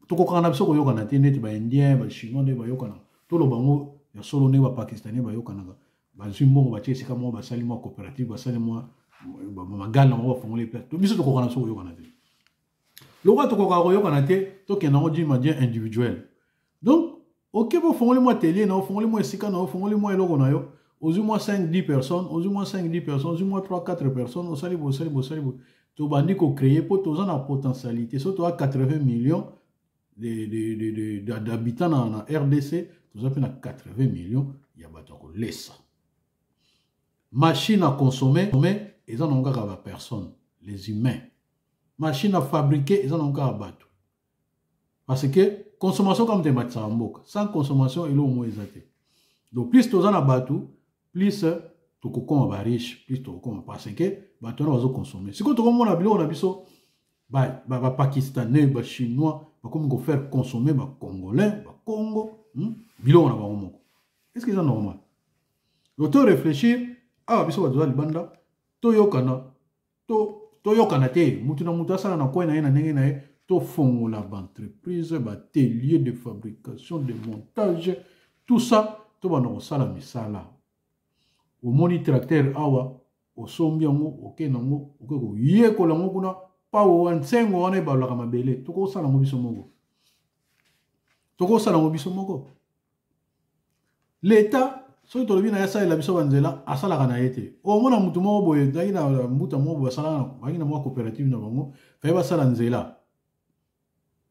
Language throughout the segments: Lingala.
Tokokaka na biso koyokana te neti baindien, bachinois nde bayokanaka. Toloba yango ya solo, ndenge bapakistanais bayokanaka, bazwi mbongo, batie esika moko, basali mwa coopérative, basali mwa magale na bango, bafongoli place. Biso tokokaka na biso koyokana te. Lokola tokokaka koyokana te, tokende yango d'une manière individuelle. Donc oke, bofongoli mwa atelier na, ofongoli mwa esika na, ofongoli mwa eloko na yo, ozwi mwa 5 10 personnes, ozwi mwa 5 10 personnes, ozwi mwa 3 4 personnes, osali boye, osali boye, osali boye, tobandi kocréer, mpo toza na potentialité. So toza 80 millions d'habitants na RDC, toza mpe na 80 millions ya bato ya kolesa. Machine à consommer eza nango kaka bapersonnes, les humains. Machine à fabriquer eza nango kaka bato, parce que consommation kaka moto ematisaka mboka. Sans consommation, eloko moko eza te. Donc plus toza na bato, plus tokokoma bariche, plus tokokoma, parce que bato wana bazoconsommer. Sikoyo tokomona biloko na biso, bapakistanais, bachinois bakomi kofaire consommer bacongolais, bacongo, Biloko na bango moko. Est ce que eza normal? Donc to réfléchir awa. Biso bato toza libanda, toyokana, toyokana te. Mutu na mutu asala na coin na ye, na ndenge na ye. Tofongola baentreprise, baatelier de fabrication, de montage, tout ça. Tobanda kosala misala. Omoni tracteur awa, osombi yango, okende yango, okoki koyekola yango kuna. Pawo wa nsengo wana ebalolaka mabele, tokosala yango biso moko, tokosala yango biso moko. Leta, soki tolobi na ye asalela biso banzela, asalaka na ye te. Omona motu moko boye, ezalaki na mbuta moko boye, asalaka, bazalaki na mwa coopérative na bango, faye basala nzela.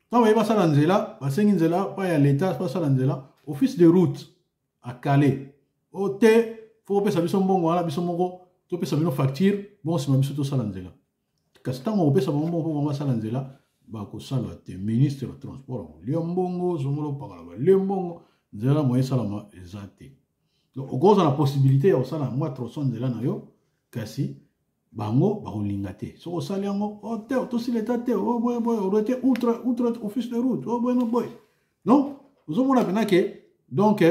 Ntango baye basala nzela, basengi nzela pa ya leta, basala nzela, office de route akale o te: fo kopesa biso mbongo wana, biso moko topesa bino facture, bongo nsima biso tosala nzela. Kasi ntango kopesa bango mbongo mpo bango basala nzela, bakosala te. Ministre ya transport akolia mbongo, zongolo pakala balie mbongo, nzela moye esalama eza te. Donc okozala na possibilité ya kosala mwa tronçon nzela na yo, kasi bango bakolinga te. Soki osali yango, o te, tosila eta te, o boye boye, oloye te, outre office de route, o boye no boye. Donc ozomona mpena ke donc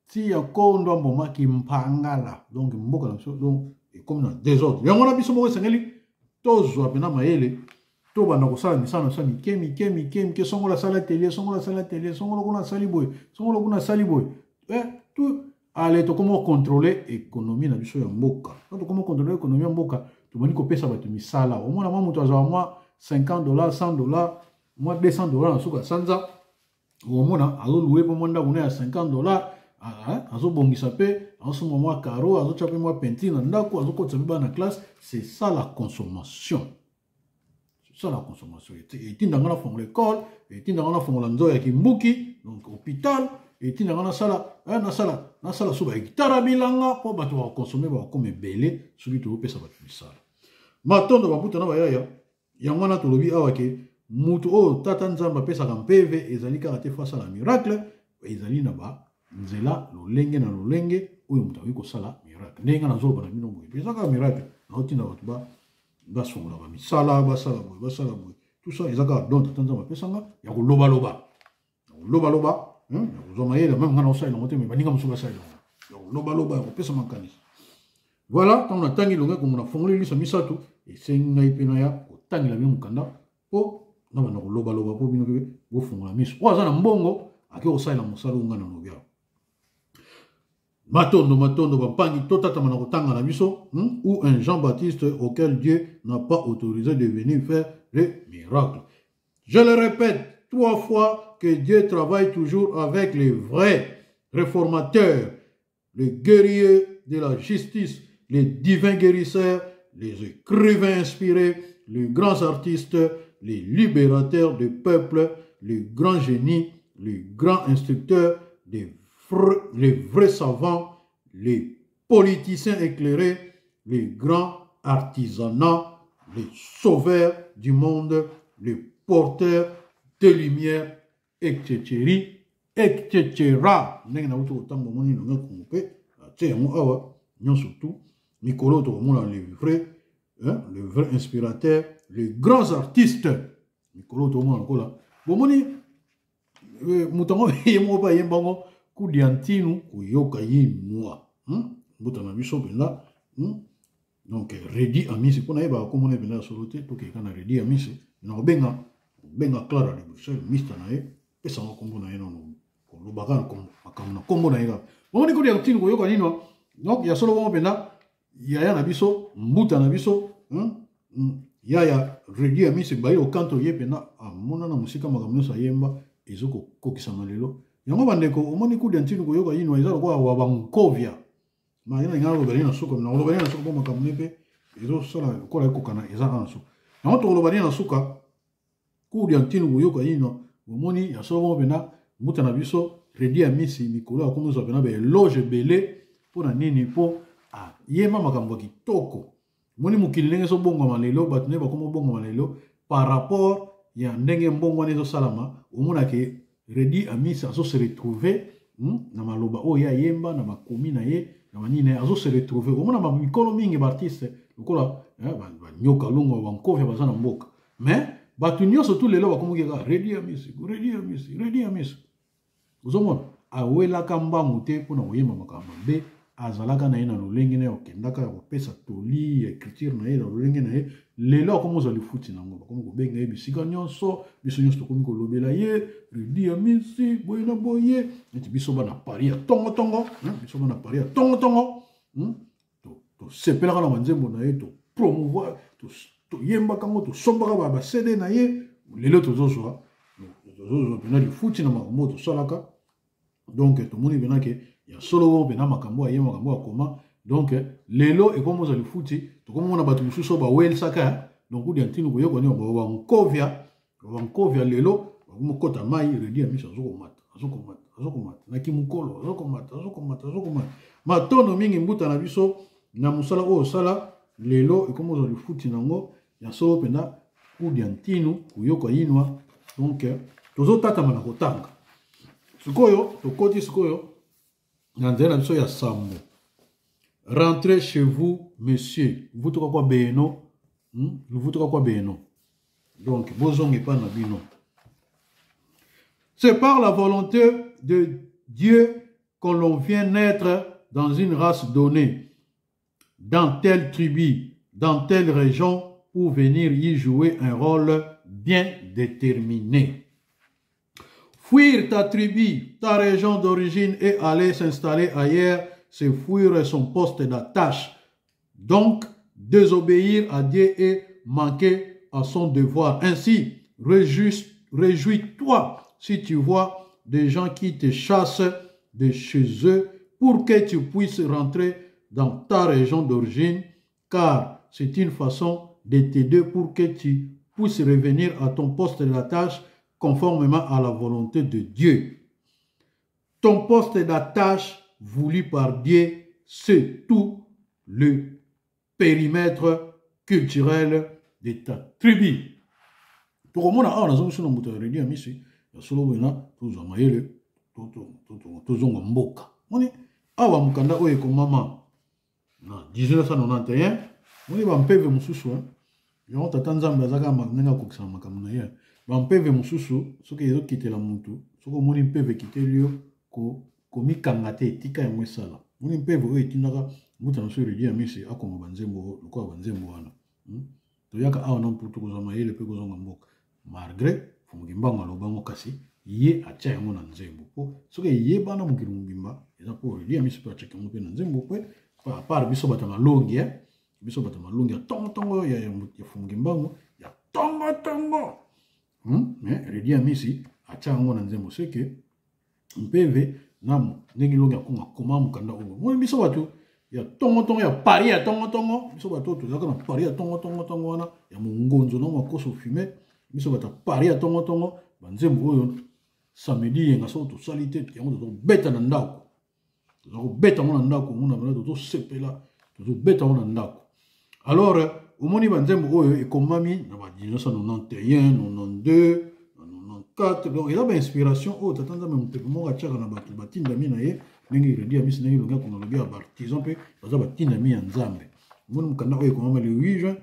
ti ya kondo mbomaki mpangala. Donc mboka na biso donc ekomi na désordre. Yango wana biso moko esengeli tozwa mpena mayele, tobanda kosala misala na biso mike mike mike mike. Songola asali atelier, songola asali atelier, songola kuna asali boye, songola kuna asali boye, tout ale. Tokoma kocontrôler économie na biso ya mboka. So tokoma kocontrôler économie ya mboka, tobandi kopesa bato misala. Omona mwa moto azwaka mwa 50 dollars, 100 dollars, mwa 200 dollars na suka ya sanza. Omona azolouer mpo mwa ndako na ya 50 dollars, azobongisa mpe, azosomba mwa carreaux, azotya mpe mwa peinture na ndako, azokotisa mpe bana na classe. C'est ça la consommation, c'est ça la consommation. Etindanga na fongola école, etindanga na fongola nzoyo ya kimbuki, donc hôpital, etindanga nasala so bahectare bilanga, mpo bato bakoconsommer, bakokoma ebele soki tozopesa bato misala. Matondo baputa na bayaya. Yango wana tolobi awa ke mutu oyo tata Nzambe apesaka mpeve ezali kaka te fo asala miracle. Ezali na banzela lolenge na lolenge oyo moto akoki kosala miracle. Ndenge nga nazoloba na bino boye, eza kaka miracle. Naotinda bato basongola bamisala, basala boye, basala boye, tout ça eza kaka don tata Nzambe apesanga ya kolobaloba, ya kolobaloba, ya kozwa mayele. Même nga naosalela yango te, me baninga mosusu basalela yango, ya kolobaloba, ya kopesa makanisi. Voilà, ntango natangi longe kongo, nafongoli liso misato, esengi ngai mpe naya kotangela bino mokanda mpo na banda kolobaloba, mpo bino mpe bofungola miso. Oyo aza na mbongo ake kosalela mosala oyo ngai na lobi awa. Matondo, matondo bampangi. Totatama na kotanga na biso, Ou un Jean-Baptiste auquel Dieu n'a pas autorisé de venir faire le miracle. Je le répète trois fois que Dieu travaille toujours avec les vrais réformateurs, les guerriers de la justice, les divins guérisseurs, les écrivains inspirés, les grands artistes, les libérateurs du peuple, les grands génies, les grands instructeurs, les vrais savants, les politiciens éclairés, les grands artisanats, les sauveurs du monde, les porteurs de lumière, etc., etc. Ndenge nauti kotanga, omoni ndenge kongo mpe atie yango awa nyonso tu. Mikolo tokomona les vrais, hein, les vrais inspirateurs, les grands artistes. Mikolo tokomona lokola bomoni moto yango ye moko mpe ayembango kudia ntinu koyoka ye mwa, Mbuta na biso mpenza, Donc Redi Amisi, mpona yebaka komona mpenza ya solo te, tokeka na Redi Amisi na kobenga. Benga Clara de Bruxelles, mista na ye, pesa ngo kombo na ye nono. Kolobaka na kombo, makambo na kombo na ye kaka. Omoni kodi ya ntini koyoka nino. Donc ya solo bongo mpenza yaya na biso, mbuta na biso, Yaya Reddy Amisi baye okanto ye mpenza amona na mosika makambo nyonso ayemba ezokokokisama lelo. Yango bandeko omoni kudi ya ntini koyoka yino eza lokola wa bankovia. Ma yena ngalo bali na suka na koloba na suka po makambo ne mpe ezosala lokola ekokana eza kaka na suka. Yango tokoloba nini na suka kudi ya ntini koyoka yino omoni ya solo bongo mpenza mbuta na biso Reddy Amisi mikolo akomi kozwa mpenza ba eloge ebele mpo na nini mpo ayemba makambo ya kitoko. Moni mokili ndenge ezobongwama lelo, bato nde bakoma kobongwama lelo par rapport ya ndenge mbongwana ezosalama. Omonake Reddy Amisi azo se retrouver, na maloba oyo ye ayemba na makomi na ye na banini na ye azo se retrouver. Omona ba mikolo mingi ba artiste lokola, ba Nyoka Longo, ba Nkovia baza na mboka, mais bato nyonso tu lelo bakomoki kaka Reddy Amisi, Reddy Amisi, Reddy Amisi. Ozomona awelaka mbangu te mpona koyemba makambo mabe, azalaka na ye na lolenge na ye, akendaka ya kopesa toli ya écriture na ye na lolenge na ye. Lelo akomi kozwa lifuti nango, bakomi kobenga ye bisika nyonso, biso nyonso tokomi kolobela ye Reddy Amisi boye na boye, neti biso bana Paris ya tongotongo, biso bana Paris ya tongotongo, tosepelaka na banzembo na ye, topromouvoir, toyembaka yango, tosombaka ba CD na ye. Lelo tozozwa mpena lifuti na makambo oyo tosalaka. Donc tomoni mpena ke ya solo oyo mpena makambo aye makambo akoma. Donc lelo ekomi kozwa lifuti, tokomona bato mosusu oyo bawelisaka. Donc kudi ya ntino koyoka nini bankovia, bankovia lelo bakomokota mai. Reddy Amisi azokomata, azokomata, azokomata na kimokolo, azokomata, azokomata, azokomata. Matondo mingi mbuta na biso na mosala oyo osala lelo ekomi kozwa lifuti nango ya solo mpenza. Kudi ya ntinu koyoka yinwa. Donc tozotatama na kotanga sikoyo, tokoti sikoyo na nzela na biso ya sambo. Rentrez chez vous monsieur, vutuka kwa beno, Vutuka kwa beno. Donc bozonga epai na bino. C'est par la volonté de Dieu qu'on l'on vient naître dans une race donnée, dans telle tribu, dans telle région, pour venir y jouer un rôle bien déterminé. Fuir ta tribu, ta région d'origine et aller s'installer ailleurs, c'est fuir son poste d'attache. Donc, désobéir à Dieu et manquer à son devoir. Ainsi, réjouis-toi si tu vois des gens qui te chassent de chez eux pour que tu puisses rentrer dans ta région d'origine, car c'est une façon de t'aider pour que tu puisses revenir à ton poste d'attache conformément à la volonté de Dieu. Ton poste d'attache voulu par Dieu, c'est tout le périmètre culturel de ta tribu. Tokomona awa nazongi na moto ya Reddy Amisi ya solo boye na tozwa mayele, tozonga mboka. Moni awa mokanda oyo ekomama na 1991. Moni bampeve mosusu, yango tata Nzambe aza kaka ndenge akokisaka makambo na ye. Bampeve mosusu soki ezokitela motu, soki omoni mpeve ekiteli yo, komikanga te, etika yango esala. Moni mpeve oyo etindaka mbuta na so Reddy Amisi akoma banzembo lokola banzembo wana. Toyaka awa na mputu kozwa mayele mpe kozonga mboka, malgré Mfumu Kimbangu alobango, kasi ye atia yango na nzembo mpo soki eyebana mokili mobimba eza mpo Reddy Amisi mpe atiaki yango mpe na nzembo. Mpe apart biso bato ya malongi, biso bato ya malongi ya tongotongo ya Mfumu Kimbangu ya tongotongo, Mais Reddy Amisi atia yango na nzembo, seke mpeve na ndenge elongi akonga koma mokanda oyo. Moni biso bato ya tongotongo ya Paris ya tongotongo, biso bato oyo tozalaka na Paris ya tongotongotongo wana ya mongonzo na makoso fume, biso bato ya Paris ya tongotongo, banzembo oyo samedi yenga soki tosali te yango tozobeta na ndako, toza kobeta yango na ndako, omona bana tozosepela, tozobeta yango na ndako. Alors omoni banzembo oyo ekomami na ba 1991, 92, 94. Donc eza bainspiration oyo tata Nzambe mopepe moko atiaka na bato batindami na ye, ndenge Reddy Amisi, ndenge elongi akonga lobi ya baartisan mpe baza batindami ya Nzambe. Omoni mokanda oyo ekomama le 8 juin,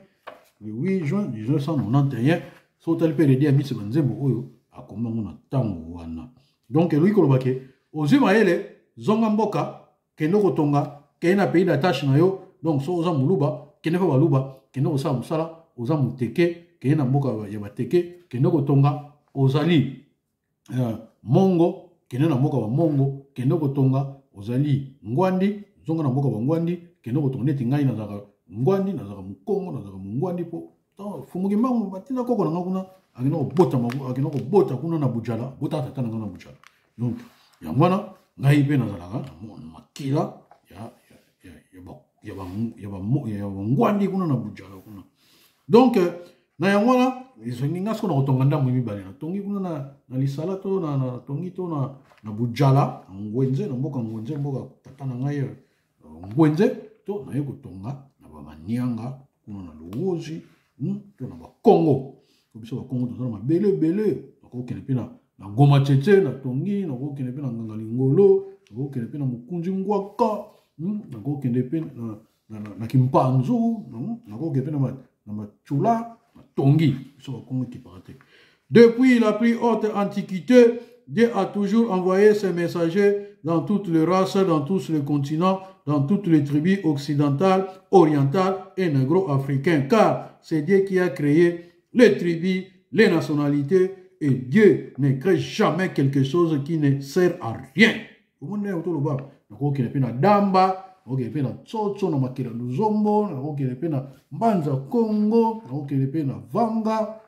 le 8 juin 1991. So otali mpe Reddy Amisi, banzembo oyo akoma yango na ntango wana. Donc eloki koloba ke ozwi mayele, zonga mboka, kende kotonga, kende na pays d'attache na yo. Donc so oza moluba, kende mpe baluba, kende kosala mosala. Oza moteke. kende na mboka ya bateke, kende kotonga. Ozali mongo, kende na mboka bamongo, kende kotonga. Ozali ngwandi, zonga na mboka bangwandi, kende kotonga. Neti ngai nazalaka ngwandi, nazalaka mokongo, nazalaka mongwandi, mpo Mfumu Kimbangu batinda koko na nga kuna, akenda kobota, akenda kobota kuna na Bujala, bota tata na nga na Bujala. Donc yango wana ngai mpe nazalaka na makila ya bangwandi kuna na Bujala kuna. Donc na yango wana ezongi nga soko na kotonga ndambo mibale, natongi kuna na lisala to natongi to na Bujala, na Ngwenze, na mboka Ngwenze, mboka tata na ngai Ngwenze, to naye kotonga na bamanianga kuna na Luozi, to na Bakongo. Biso Bakongo toza na mabele ebele. Nakokende mpe na Goma Tshetshe, natongi, nakokende mpe na Nganga Lingolo, nakokende mpe na Mokunzi Ngwaka, nakokende mpe na Kimpanzu, nakokende mpe na Machula, natongi. Biso Bakongo ekipaka te. Depuis la plus haute antiquité, Dieu a toujours envoyé ses messagers dans toutes les races, dans tous les continents, dans toutes les tribus occidentales, orientales et négro-africaines. Car c'est Dieu qui a créé les tribus, les nationalités, et Dieu ne crée jamais quelque chose qui ne sert à rien. Nakokende mpe na Damba, nakokende mpe na Tsotso, na Makela Luzombo, nakokende mpe na Mbanza Congo, nakokende mpe na Vanga,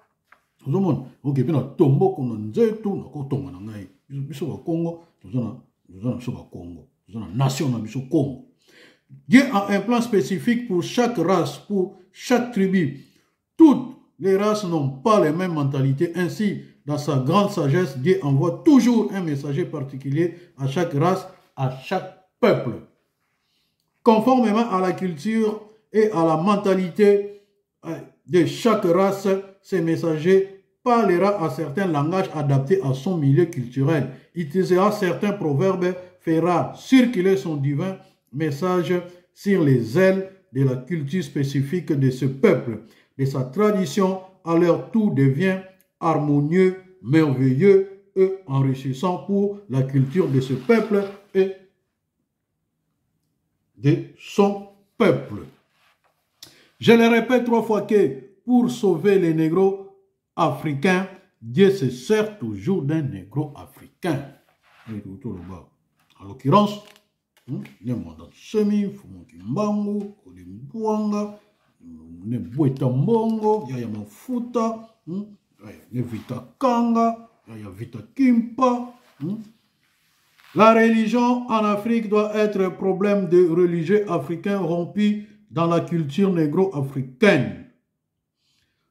ozomona, nakokende mpe na Tomboko, na Nzetu, nakotonga na ngai. Biso Bakongo toza na biso Bakongo, toza na nation na biso Congo. Dieu a un plan spécifique pour chaque race, pour chaque tribu. Toutes les races n'ont pas les mêmes mentalités. Ainsi, dans sa grande sagesse, Dieu envoie toujours un messager particulier à chaque race, à chaque peuple. Conformément à la culture et à la mentalité de chaque race, ce messager parlera à certains langages adaptés à son milieu culturel, utilisera certains proverbes, fera circuler son divin message sur les ailes de la culture spécifique de ce peuple, de sa tradition. Alors tout devient harmonieux, merveilleux et enrichissant pour la culture de ce peuple et de son peuple. Je le répète 3 fois que pour sauver les négros africains, Dieu se sert toujours d'un négro africain. En l'occurrence, ne Mwanda Nsemi, Mfumu Kimbangu, Kolimbwanga, ne Bweta Mbongo, Yaya Mafuta, ne Vita Kanga, Yaya Vita Kimpa. La religion en Afrique doit être un problème de religieux africains rompus dans la culture négro-africaine,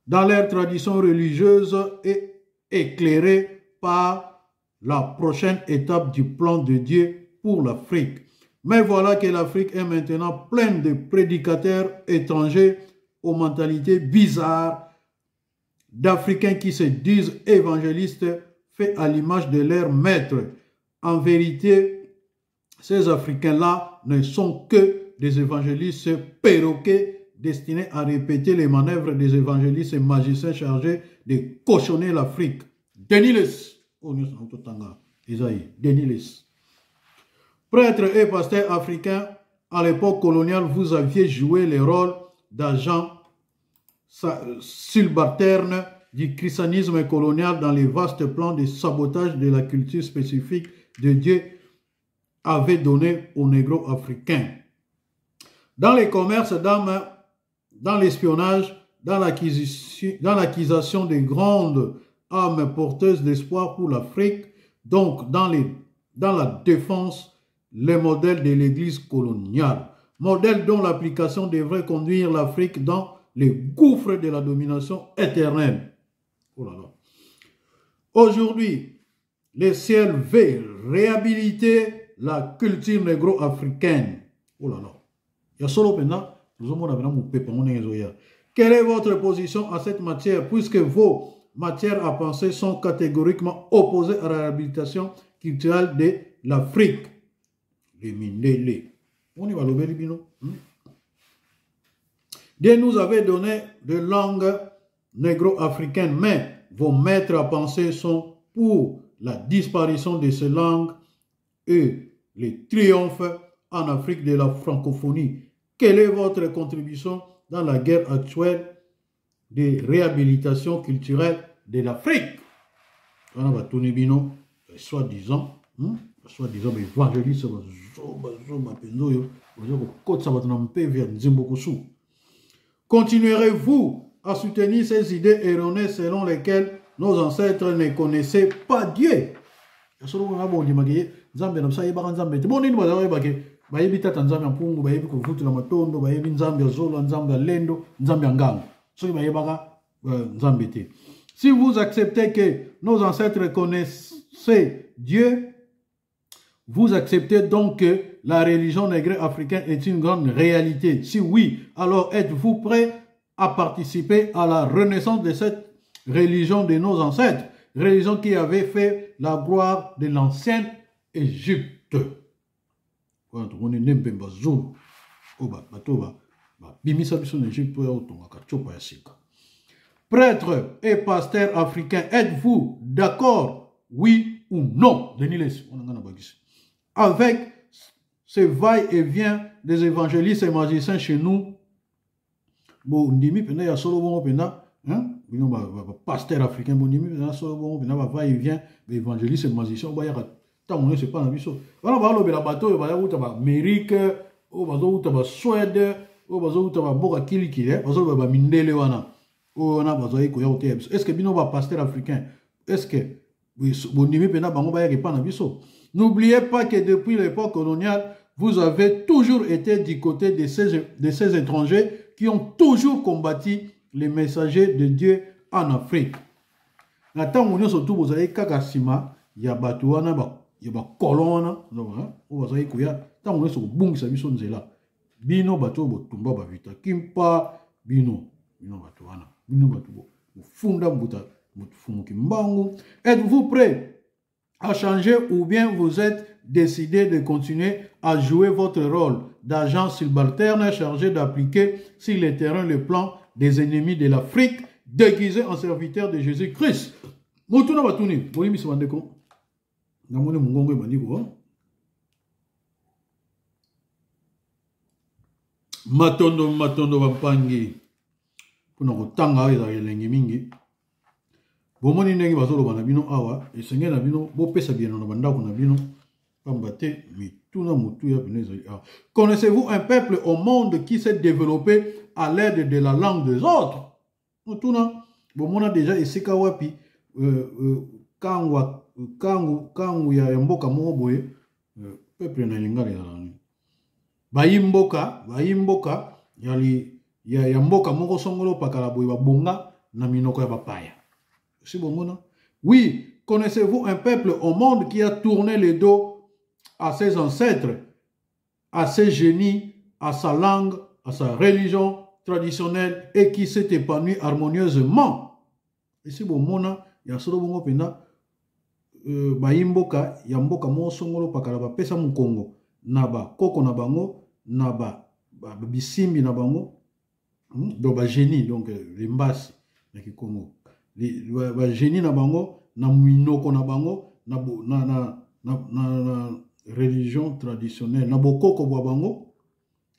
dans leur tradition religieuse et éclairée par la prochaine étape du plan de Dieu pour l'Afrique. Mais voilà que l'Afrique est maintenant pleine de prédicateurs étrangers aux mentalités bizarres, d'Africains qui se disent évangélistes, faits à l'image de leur maître. En vérité, ces Africains-là ne sont que des évangélistes perroquets destinés à répéter les manœuvres des évangélistes et magiciens chargés de cochonner l'Afrique. Denis Lessie. Oh, nous sommes tout en bas. Isaïe, Denis Lessie. Prêtres et pasteurs africains, à l'époque coloniale, vous aviez joué le rôle d'agents subalternes du christianisme colonial dans les vastes plans de sabotage de la culture spécifique de Dieu avait donné aux négro-africains. Dans les commerces d'armes, dans l'espionnage, dans l'acquisition de grandes armes porteuses d'espoir pour l'Afrique, donc dans la défense, les modèles de l'Église coloniale, modèle dont l'application devrait conduire l'Afrique dans les gouffres de la domination éternelle. Oh là là. Aujourd'hui, le ciel veut réhabiliter la culture négro-africaine. Oh là là. Il y a solo maintenant, nous avons maintenant mon pépé, on est zoya. Quelle est votre position à cette matière, puisque vos matières à penser sont catégoriquement opposées à la réhabilitation culturelle de l'Afrique? Les Mindele. On y va le Bino. Dieu nous avait donné de langues négro-africaines, mais vos maîtres à penser sont pour la disparition de ces langues et le triomphe en Afrique de la francophonie. Quelle est votre contribution dans la guerre actuelle de réhabilitation culturelle de l'Afrique. Wana batuni bino soi-disant Soi-disant ba évangéliste bazoba zoba mpenza oyo baza kokotisa bato na mpeve ya nzembo kosu. Continuerez-vous à soutenir ces idées erronées selon lesquelles nos ancêtres ne connaissaient pas Dieu? Ya solo wana bondimaki ye nzambe na biso ayebaka nzambe te. Bo nini bazala koyebake bayebi tata nzambe ya mpungu, bayebi kovutula matondo, bayebi nzambe ya zola, nzambe ya lendo, nzambe ya ngango, soki bayebaka nzambe te. Si vous acceptez que nos ancêtres connaissaient Dieu, vous acceptez donc que la religion nègre africaine est une grande réalité. Si oui, alors êtes-vous prêt à participer à la renaissance de cette religion de nos ancêtres, religion qui avait fait la gloire de l'ancienne Égypte? Wana tomoni nde Mpemba Zulu oyo bato babimisa biso na Egypte mpo ya kotongaka copa ya sika. Prêtre et pasteur africain, êtes-vous d'accord, oui ou non? Denis Lessie, wana nga na bakisi. Avec ce va-et-vient des évangélistes et magiciens chez nous, bondimi mpenza ya solo bongo mpenza, bino bapasteur africain, bondimi mpenza ya solo bongo mpenza ba va-et-vient baévangéliste magicien oyo bayaka ntango nyonso epai na biso wana, balobela bato oyo baya kuta baamérique, oyo bazowuta basuède, oyo bazowuta bamboka kilikili, bazoloba bamindele wana oyo wana bazali koya koteya biso. Est ce que bino bapasteur africain, est ce que bondimi mpenza bango bayaka epai na biso? N'oubliez pas que depuis l'époque coloniale, vous avez toujours été du côté de ces étrangers qui ont toujours combattu les messagers de Dieu en Afrique. Na ntango nyonso tu bozali kaka nsima ya bato wana ya bacolon wana oyo bazali koya ntango nyonso kobungisa biso nzela. Bino bato oyo botumba bavita kimpa, bino bato wana, bino bato bofunda mbuta Mfumuki Mbangu, êtes-vous prêt à changer ou bien vous êtes décidé de continuer à jouer votre rôle d'agent subalterne chargé d'appliquer sur le terrain le plan des ennemis de l'Afrique déguisé en serviteur de Jésus-Christ? Motuna batuni, bolimbisi bandeko, namoni mongongo ebandi ko matondo matondo bampangi mpona kotanga oyo ezalaka elengi mingi. Bomoni ndenge bazoloba na bino awa, esengeli na bino bopesa biyano na bandako na bino, pamba te mituna motuya pene ezali awa. Connaissez-vous un peuple au monde qui s'est développé à l'aide de la langue des autres? Motuna, bomona déjà esika wapi kangwa kangu kangu ya mboka moko boye, peuple na lingala ezala nini, bayi mboka ya mboka moko songolo pakala boye babonga na minoko ya bapaya, si bomona? Oui, connaissez-vous un peuple au monde qui a tourné le dos à ses ancêtres, à ses génies, à sa langue, à sa religion traditionnelle et qui s'est épanoui harmonieusement? Esi bomona ya solo bongo mpenza bayi mboka ya mboka moko songolo pakala bapesa mokongo na bakoko na bango, na bisimbi na bango, Donc bagénie, donc lembasi na kikongo, bagénie na bango, na minoko na bango, na religion traditionnelle, na bokoko bwa bango,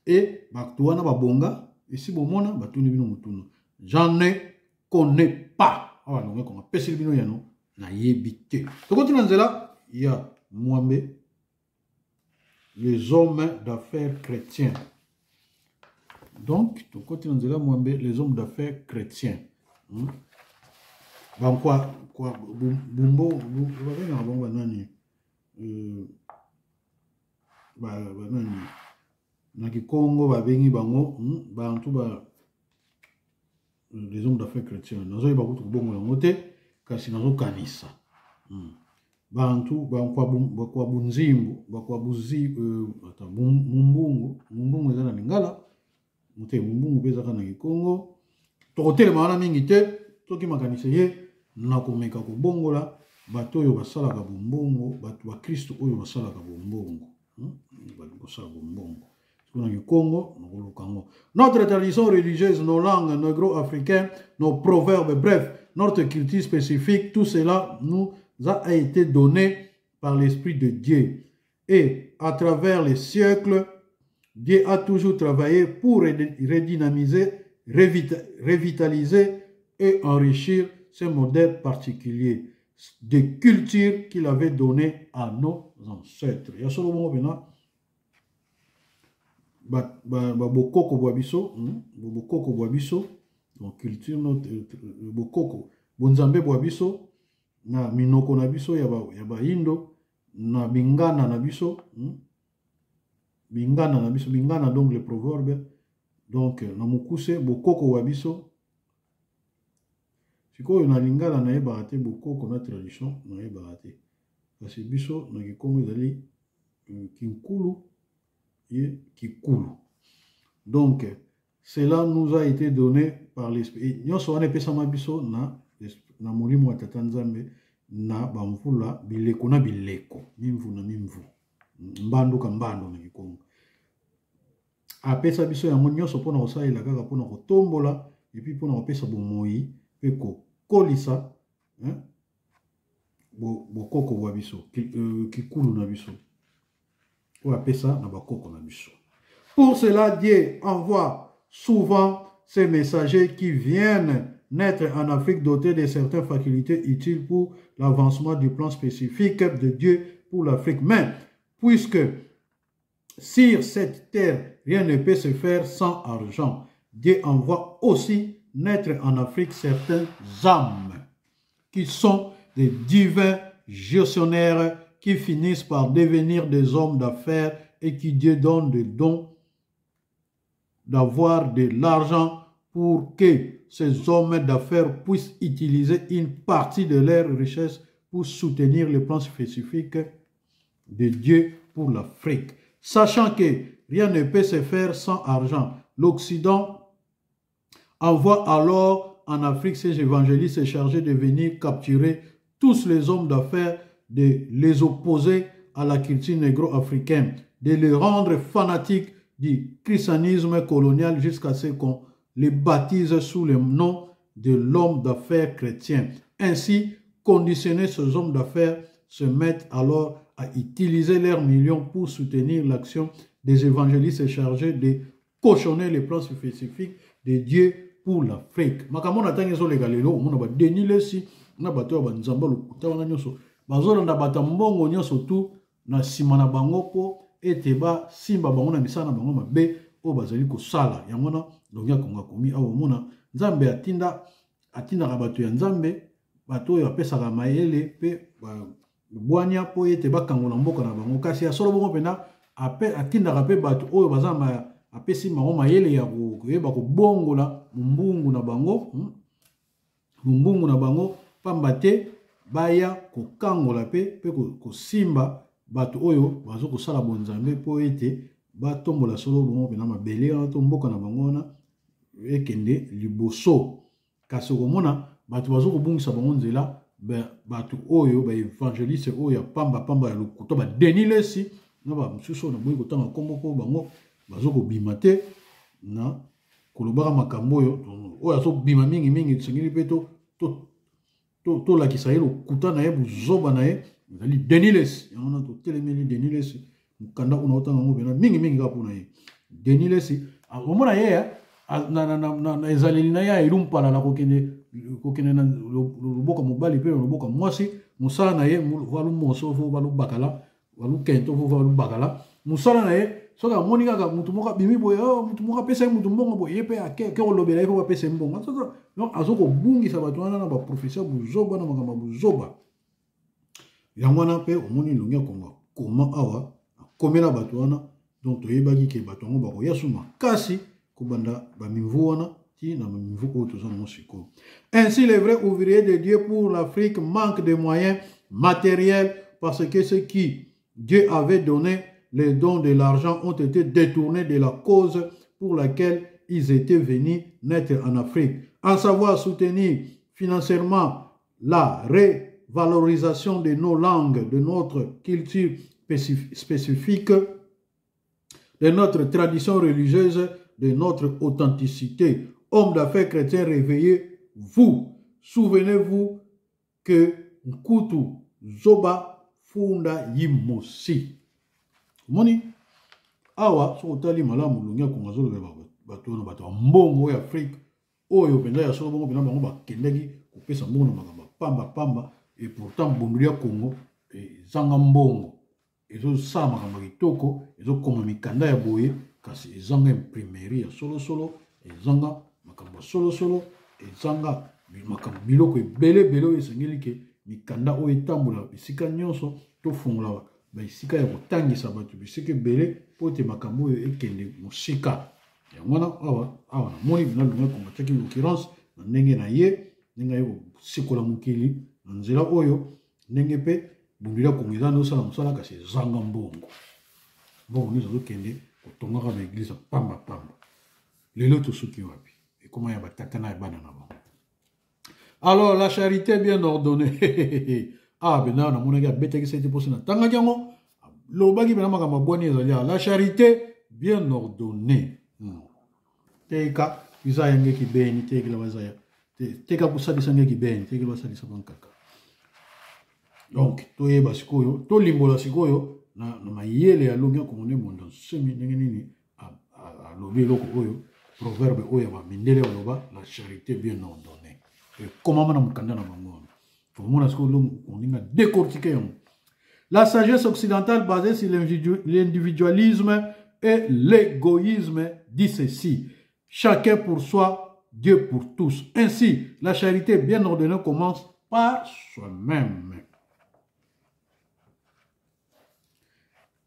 e bato wana babonga? Esi bomona? Batuni bino motuna. J'en ne connais pas. Awa ndongo ekonga apeseli bino yano, nayebi te. Tokoti na nzela ya mwambe, les hommes d'affaires chrétiens. Donc tokoti na nzela mwambe, les hommes d'affaires chrétiens, Bankwa kwa bumbo babengaka bango banani, banani na kikongo babengi bango, bantu ba les hommes d'affaires chrétiens. Nazoyeba kutu kobongola yango te, kasi nazokanisa bantu bakwa bunzimbu, bakwa buzi, ata mumbungu. Mumbungu eza na lingala te, mumbungu mpe ezaka na kikongo. Tokotelema wana mingi te, soki makanisi ye na komeka kobongola bato oyo basalaka bombongo, bato bakristo oyo basalaka bombongo, Kosala bombongo na kikongo nakoluka yango. Notre tradition religieuse, nos langues négro-africaines, nos proverbes, bref, notre culture spécifique, tout cela nous a été donné par l'Esprit de Dieu. Et à travers les siècles, Dieu a toujours travaillé pour redynamiser, revitaliser. et enrichir ce modèle particulier de culture qu'il avait donné à nos ancêtres. Ya solo bongo pena ba ba, ba bokoko bwa biso, bokoko bwa biso, donc culture notre bokoko, bonzambe bwa biso na minoko na biso ya ba ya bayindo na bingana na biso, bingana na biso, bingana donc le proverbe, donc na mokuse bokoko wa biso. Sikoyo na lingala nayebaka te bokoko na tradition nayebaka te, kasi biso na kikongo ezali kinkulu ye kikulu. Donc cela nous a été donné par l'esprit. Nyonso wana epesama biso na na molimo ya Tata Nzambe na bamvula bileko na bileko, mimvu na mimvu, mbandu ka mbandu na kikongo. Apesa biso yango nyonso mpona kosalela kaka mpona kotombola epuis mpona kopesa bomoi mpe kokolisa, hein, bokoko bwa biso, kikulu na biso oyo apesa na bakoko na biso. Pour cela, Dieu envoie souvent ses messagers qui viennent naître en Afrique dotés de certaines facultés utiles pour l'avancement du plan spécifique de Dieu pour l'Afrique. Mais, puisque sur cette terre, rien ne peut se faire sans argent, Dieu envoie aussi naître en Afrique certaines âmes qui sont des divins gestionnaires qui finissent par devenir des hommes d'affaires et qui Dieu donne des dons d'avoir de l'argent pour que ces hommes d'affaires puissent utiliser une partie de leur richesse pour soutenir le plan spécifique de Dieu pour l'Afrique. Sachant que rien ne peut se faire sans argent, l'Occident envoie alors en Afrique ses évangélistes chargés de venir capturer tous les hommes d'affaires, de les opposer à la culture négro-africaine, de les rendre fanatiques du christianisme colonial jusqu'à ce qu'on les baptise sous le nom de l'homme d'affaires chrétien. Ainsi, conditionner ces hommes d'affaires se mettent alors à utiliser leurs millions pour soutenir l'action des évangélistes chargés de cochonner les plans spécifiques de Dieu pour l'Afrique. Makambo na tangi ezoleka lelo, omona ba Denis Lessie na bato ya banzamba lokuta wana nyonso bazolanda bato ya mbongo nyonso tu na nsima na bango mpo ete basimba bango na misala na bango mabe oyo bazali kosala. Yango wana Longi ya Kongo akomi awa, omona Nzambe atindaka bato ya Nzambe, bato oyo apesaka mayele mpe bwanya mpo ete bakangola mboka na bango. Kasi ya solo bongo mpenza atindaka mpe bato oyo baza apesi bango mayele ya koyeba kobongola mombungu na bango, mombungu na bango, pamba te baya kokangola mpe kosimba bato oyo bazo kosala bonzambe mpo ete batombola solo bongo mpenza mabele wana to mboka na bango wana ekende liboso. Kasi okomona bato bazo kobungisa bango nzela, bato oyo ba evangeliste oyo ya pamba pamba ya lokuta, ba Denis Lessie na ba mosusu oyo naboyi kotanga nkombo mpo bango bazo kobima te na kolobaka makambo oyo, oyo azobima mingi mingi, tosengeli mpe tolakisa ye lokuta na ye, buzoba na ye, ezali Denis Lessie. Yango wana totelemeli Denis Lessie, mokanda oyo naotanga yango mpena mingi mingi kaka mpona ye. Denis Lessie, omona ye na ezaleli na ye ya elumpalala, kokende na loboko mobali mpe na loboko mwasi, mosala na ye valumoso vo valubakala valukento vo valubakala, mosala na ye soki amoni kaka motu moko abimi boye, oh, motu moko apesa ye motu mbongo boye, ye mpe ake kolobela ye mpo bapesa ye mbongo. Donc azo kobungisa bato wana na baprofesseur buzoba na makambo ya buzoba. Yango wana mpe omoni Elongi ya Kongo akoma awa, akomela bato wana. Donc toyebaki ke bato yango bakoya su makasi kobanda bamimvu wana ti na bamimvu oyo toza nango sikoyo. Ainsi les vrais ouvriers de Dieu pour l'Afrique manquent de moyens matériels parce que ceux qui Dieu avait donné les dons de l'argent ont été détournés de la cause pour laquelle ils étaient venus naître en Afrique, à savoir soutenir financièrement la révalorisation de nos langues, de notre culture spécifique, de notre tradition religieuse, de notre authenticité. Hommes d'affaires chrétiens, réveillez-vous. Souvenez-vous que Nkutu Zoba Funda Yimosi. Moni, awa, soki otali malamu, Longi ya Kongo azolobela bato wana, bato ya mbongo ya Afrique, Oyo mpenza ya solo bongo mpenza bango bakendaki kopesa mbongo na makambo ya pamba pamba, et pourtant bondoli ya Congo ezanga mbongo, ezosala makambo ya kitoko, ezokoma mikanda ya boye, kasi ezanga imprimerie ya solosolo, ezanga makambo ya solosolo, ezanga makambo biloko ebele ebele oyo esengeli ke mikanda oyo etambola bisika nyonso, tofungola baesika ya kotangisa bato bisika ebele mpo ete makambo oyo ekende mosika. Yango wana awa awa namoni bina lunga kongo atiaki occurrence na ndenge na ye, ndenge aye kosikola mokili na nzela oyo, ndenge mpe bundeli ya Kongo eza nde osala mosala kasi ezanga mbongo, mbongo nyonso azokende kotongaka ba eglise pamba pamba. Lelo tosuki wapi? Ekoma ya batata na ya bana na bango. Alors la charité bien ordonnée. Ah bena namonaki abetaki sete mposo natangaki yango, lobaki bena makambo abwani ezali la charité bien ordonnée. Teka izaya ngeki beni tekela bazaya teka kosalisa ngeki beni tekela basalisa bankaka. Donc toyeba sikoyo, tolimbola sikoyo na mayele ya longi ya Kongo nde mondo nsemi ndenge nini alobi eloko oyo, proverbe oyo ya bamindele baloba la charité bien ordonnée ekomama na mokanda na bango wana. Tokomona sikoyo olinga décortiquer yango. La sagesse occidentale basée sur l'individualisme et l'égoïsme dit ceci: chacun pour soi, Dieu pour tous. Ainsi, la charité bien ordonnée commence par soi-même.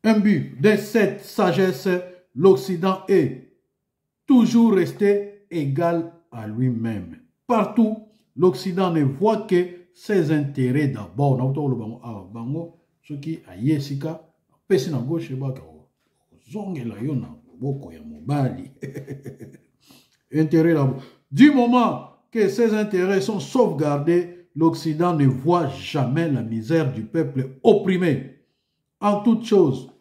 Un but de cette sagesse, l'Occident est toujours resté égal à lui-même. Partout, l'Occident ne voit que ses intérêts d'abord. Bango, soki aye esika, apesi na gauche, ebaka ozongela yo na loboko ya mobali. Intérêt d'abord. Du moment que ses intérêts sont sauvegardés, l'Occident ne voit jamais la misère du peuple opprimé. En toutes choses,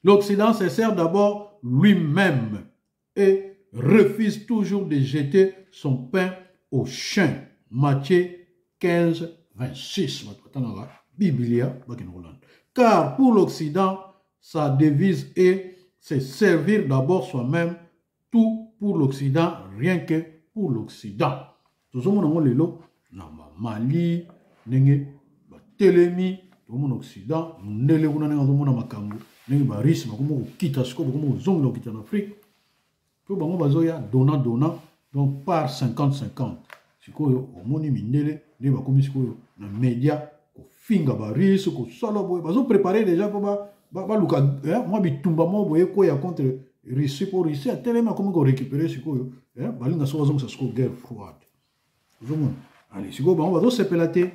l'Occident se sert d'abord lui-même et refuse toujours de jeter son pain au chien. Matthieu 15, 26. Biblia, car pour l'Occident, sa devise est se servir d'abord soi-même, tout pour l'Occident, rien que pour l'Occident. Tozomona ngo lelo na Mali, ndenge batelemi, tozomona Occident, mondele kuna ndenge azomona makambo, ndenge ba Russes bakoma kokita sikoyo, bakoma kozongela kokita na Afrique, mpo bango bazoya dona dona, donc par 50-50. Sikoyo omoni mindele nde bakomi sikoyo na media kofinga ba Russes, kosala boye, bazo préparer déjà mpo baluka mwa bitumba moko boye ekweya contre Russie, mpo Russie atelemi akomi korécupérer sikoyo, balinga soki bazongisa sikoyo guerre froide. Ozomona ale sikoyo bango bazosepela te.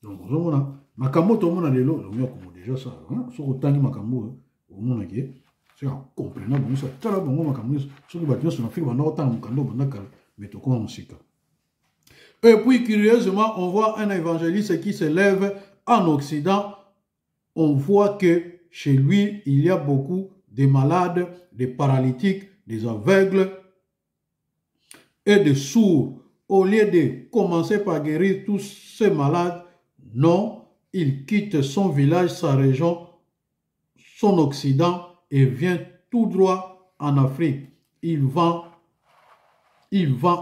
Donc ozomona makambo tomona lelo longi ya Kongo déjà ça, soki otangi makambo oyo omonaki soki akomprena bango, soki atala bango makambo nyonso, soki bato nyonso na Afrique banda kotanga mokanda oyo banda kala, mais tokoma mosika. Et puis curieusement, on voit un évangéliste qui se lève en Occident, on voit que chez lui, il y a beaucoup de malades, des paralytiques, des aveugles et des sourds. Au lieu de commencer par guérir tous ces malades, non, il quitte son village, sa région, son Occident et vient tout droit en Afrique. Il vend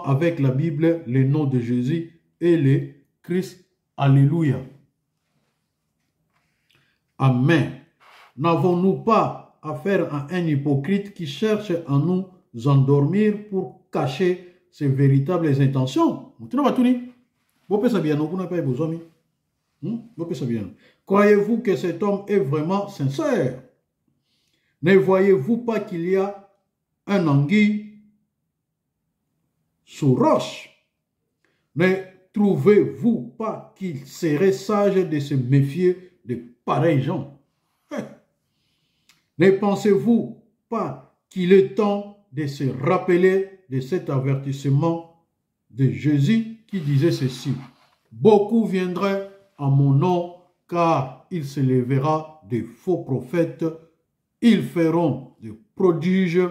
avec la Bible le nom de Jésus et le Christ. Alléluia. Amen. N'avons-nous pas affaire à un hypocrite qui cherche à nous endormir pour cacher ses véritables intentions? Croyez-vous que cet homme est vraiment sincère? Ne voyez-vous pas qu'il y a un anguille sous roche? Ne trouvez-vous pas qu'il serait sage de se méfier de pareils gens? Ne pensez-vous pas qu'il est temps de se rappeler de cet avertissement de Jésus qui disait ceci: beaucoup viendraient en mon nom, car il se lèvera des faux prophètes, ils feront des prodiges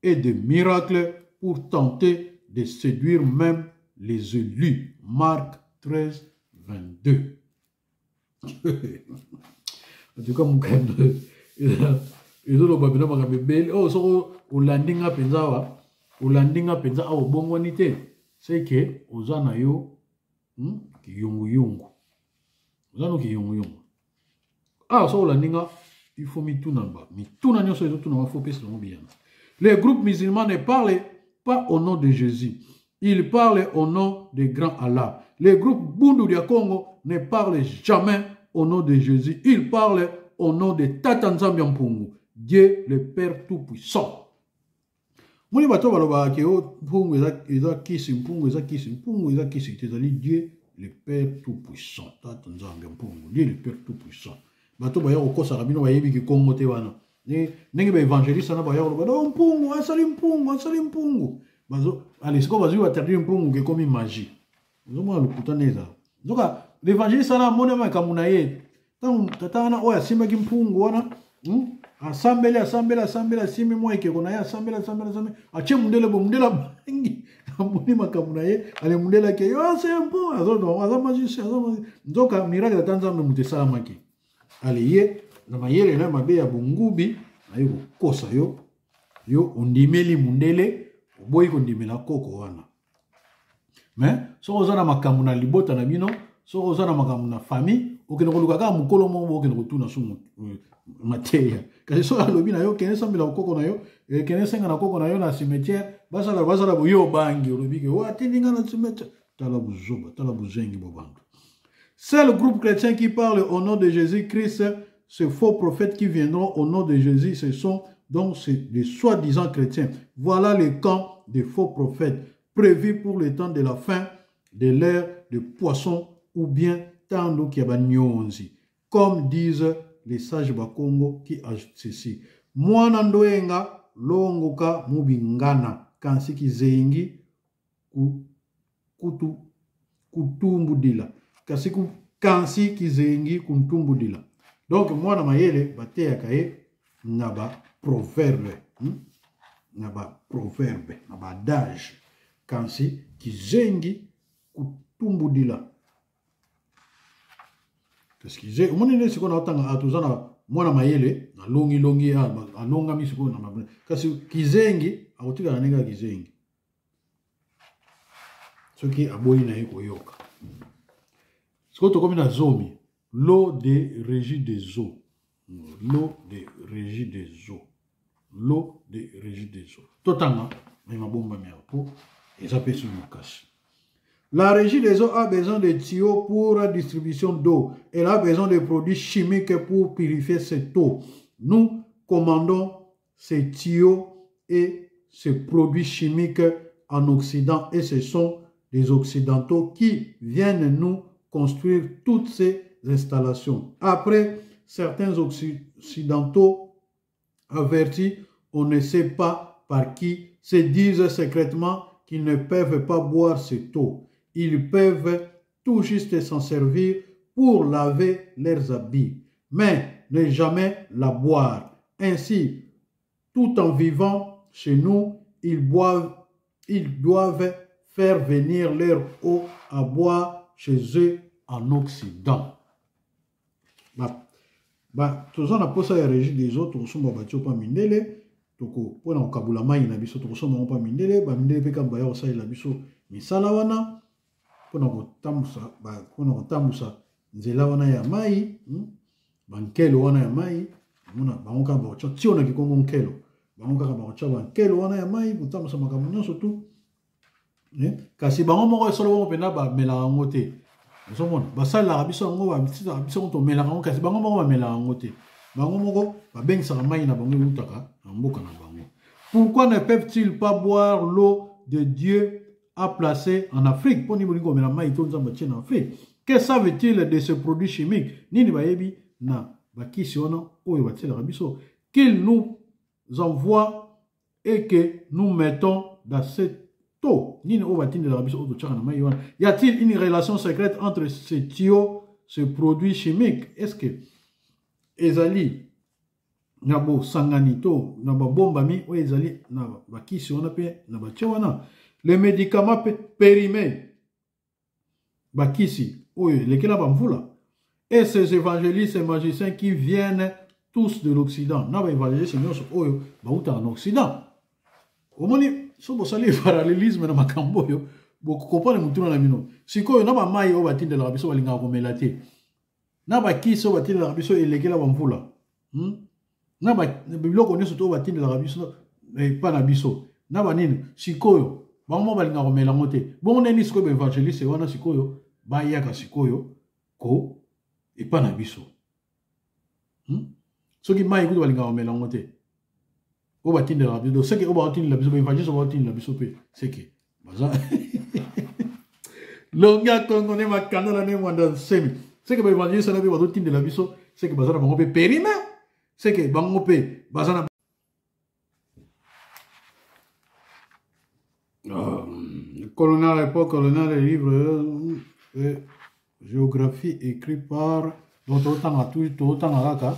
et des miracles pour tenter de séduire même les élus. Marc 13, 22. En tout cas, mon gars, ils ont le babino, ma bébé. Oh, so, au landing up in Zawa. olandi nga mpenza awa obongwani te, c'est que oza na yo kiyunguyungu. Oza no kiyunguyungu. Awa soki olandi nga, il faut mituna ba mituna nyonso ezotuna ba faut pesa yango biyano. Les groupes musulmans ne parlent pas au nom de Jésus. Ils parlent au nom de grand Allah. Les groupes Bundu dia Congo ne parlent jamais au nom de Jésus. Ils parlent au nom de Tata Nzambi Mpungu, Dieu le Père Tout-Puissant. Moni bato balobaka ke o mpungu eza kisi, mpungu eza kisi, mpungu eza kisi te, ezali Dieu le Père Tout-Puissant. Tata Nzambi Mpungu, Dieu le Père Tout-Puissant. Bato baya kokosaka bino bayebi kikongo te wana. Ndenge ba évangéliste wana baya koloba no mpungu asali mpungu asali mpungu. Bazo allez sikoyo bazwi ba traduire mpungu ke ekomi magie. Ozomona lokuta nde ezala. Nzoka l'évangéliste wana amoni makambo na ye. Ntango tata wana oyo asimbaki mpungu wana, asambeli asambeli asambeli asimbi mwa ekeko na ye asambeli asambeli asambeli atie mundele bo mundele abangi amoni makambo na ye ale mundele ake yo ase mpo azo aza magicien aza magicien. Nzoka miracle tata Nzambe moto esalamaki. Ale ye na mayele na mabe ya bongubi aye kokosa yo, yo ondimeli mundele, oboyi kondimela koko wana. Mais soki oza na makambo na libota na bino, soki oza na makambo na famille, okende koluka kaka mokolo moko boye okende kotuna so mateya. Kasi soki alobi na yo kende sambela koko na yo, kende senga na koko na yo na cimetière, basala basala boye yo obangi, olobi ke oyo atindi nga na cimetière. Tala buzoba, tala buzengi bo bantu. Seul groupe chrétien qui parle au nom de Jésus-Christ, ces faux prophètes qui viendront au nom de Jésus, ce sont donc des soi-disant chrétiens. Voilà le camp des faux prophètes prévu pour le temps de la fin de l'ère de poisson ou bien tando qui a nyonzi, comme disent les sages Bakongo qui ajoutent ceci. Mwana ndoyenga longoka mubingana kansi kizengi kutu kutumbudila kasi ku, kansi kizengi kuntumbudila. Donc mwana mayele bateyaka ye na ba proverbe, Na ba proverbe, na ba adage. Kansi kizengi kutumbudila. Parce que omoni nde sikoyo naotanga toza na mwana mayele alongilongi, alongami sikoyo na mabele. Kasi kizengi akotikala ndenge ya kizengi soki aboyi na ye koyoka. Sikoyo tokomi na zomi, l'eau de régie des eaux. L'eau de régie des eaux. L'eau de régie des eaux. Totanga mais mabombami ya po eza pe sur makasi. La régie des eaux a besoin de tuyaux pour la distribution d'eau. Elle a besoin de produits chimiques pour purifier cette eau. Nous commandons ces tuyaux et ces produits chimiques en Occident et ce sont les Occidentaux qui viennent nous construire toutes ces installations. Après, certains Occidentaux avertis, on ne sait pas par qui, se disent secrètement qu'ils ne peuvent pas boire cette eau. Ils peuvent tout juste s'en servir pour laver leurs habits, mais ne jamais la boire. Ainsi, tout en vivant chez nous, ils doivent faire venir leur eau à boire chez eux en Occident. Toza na posa ya régie des eaux, tokosomba batio pa mindele, toko mpona kokabula mai na biso, tokosomba yango pa mindele, ba mindele mpe kaka baya kosalela biso misala wana mpona kotambusa nzela wana ya mai, bankelo wana ya mai, omona bango kaka bakotya tio na kikongo nkelo, bango kaka bakotya bankelo wana ya mai kotambusa makambo nyonso tu. Kasi bango moko esolo bango mpenza bamelaka yango te. Ozomona basalelaka biso yango, batisaka biso yango, tomelaka yango, kasi bango moko bamelaka yango te. Bango moko babengisaka mai na bango eutaka na mboka na bango. Pourquoi ne peuvent-ils pas boire l'eau de Dieu a placé en Afrique? Mpo nini bolingi komela mai to Nzambe atie na Afrique? Que savent-ils de ce produit chimique? Nini bayebi na bakisi wana oyo batielaka biso? Qu'ils nous envoient et que nous mettons dans cette eau. Nini oyo batindelaka biso oyo totiaka na mai wana? Y a-t-il une relation secrète entre ces tuyaux, ce produit chimique? Est-ce que ezali na bosangani to na babombami oyo ezali na bakisi wana mpe na batie wana? Les médicaments périmés, bakisi oyo elekela bamvula, et ces évangélistes et magiciens qui viennent tous de l'Occident, na ba évangélistes nyonso oyo bautaka na Occident. Omoni so bosali parallelisme na makambo oyo bokokomprendre motuna na bino. Sikoyo na bamai oyo batindelaka biso balingaka komela te, na bakisi oyo batindelaka biso elekela bamvula, Na biloko nyonso to oyo batindelaka biso epa na biso na banini, sikoyo bango moko balingaka komela yango te. Bongo ndeni sikoyo baevangeliste wana sikoyo bayaka sikoyo ko epa na biso, Soki mai kutu balingaka komela yango te oyo batindelaka biso, seke oyo baotindela biso baevangeliste oyo baotindela biso mpe seke baza longa Kongo ne makandala ne Mwanda Nsemi, seke baevangeliste wana mpe bazotindela biso, seke baza na bango mpe perime, seke bango mpe baza na colonel à l'époque, colonel les livres géographie écrit par donc totanga tout totanga kaka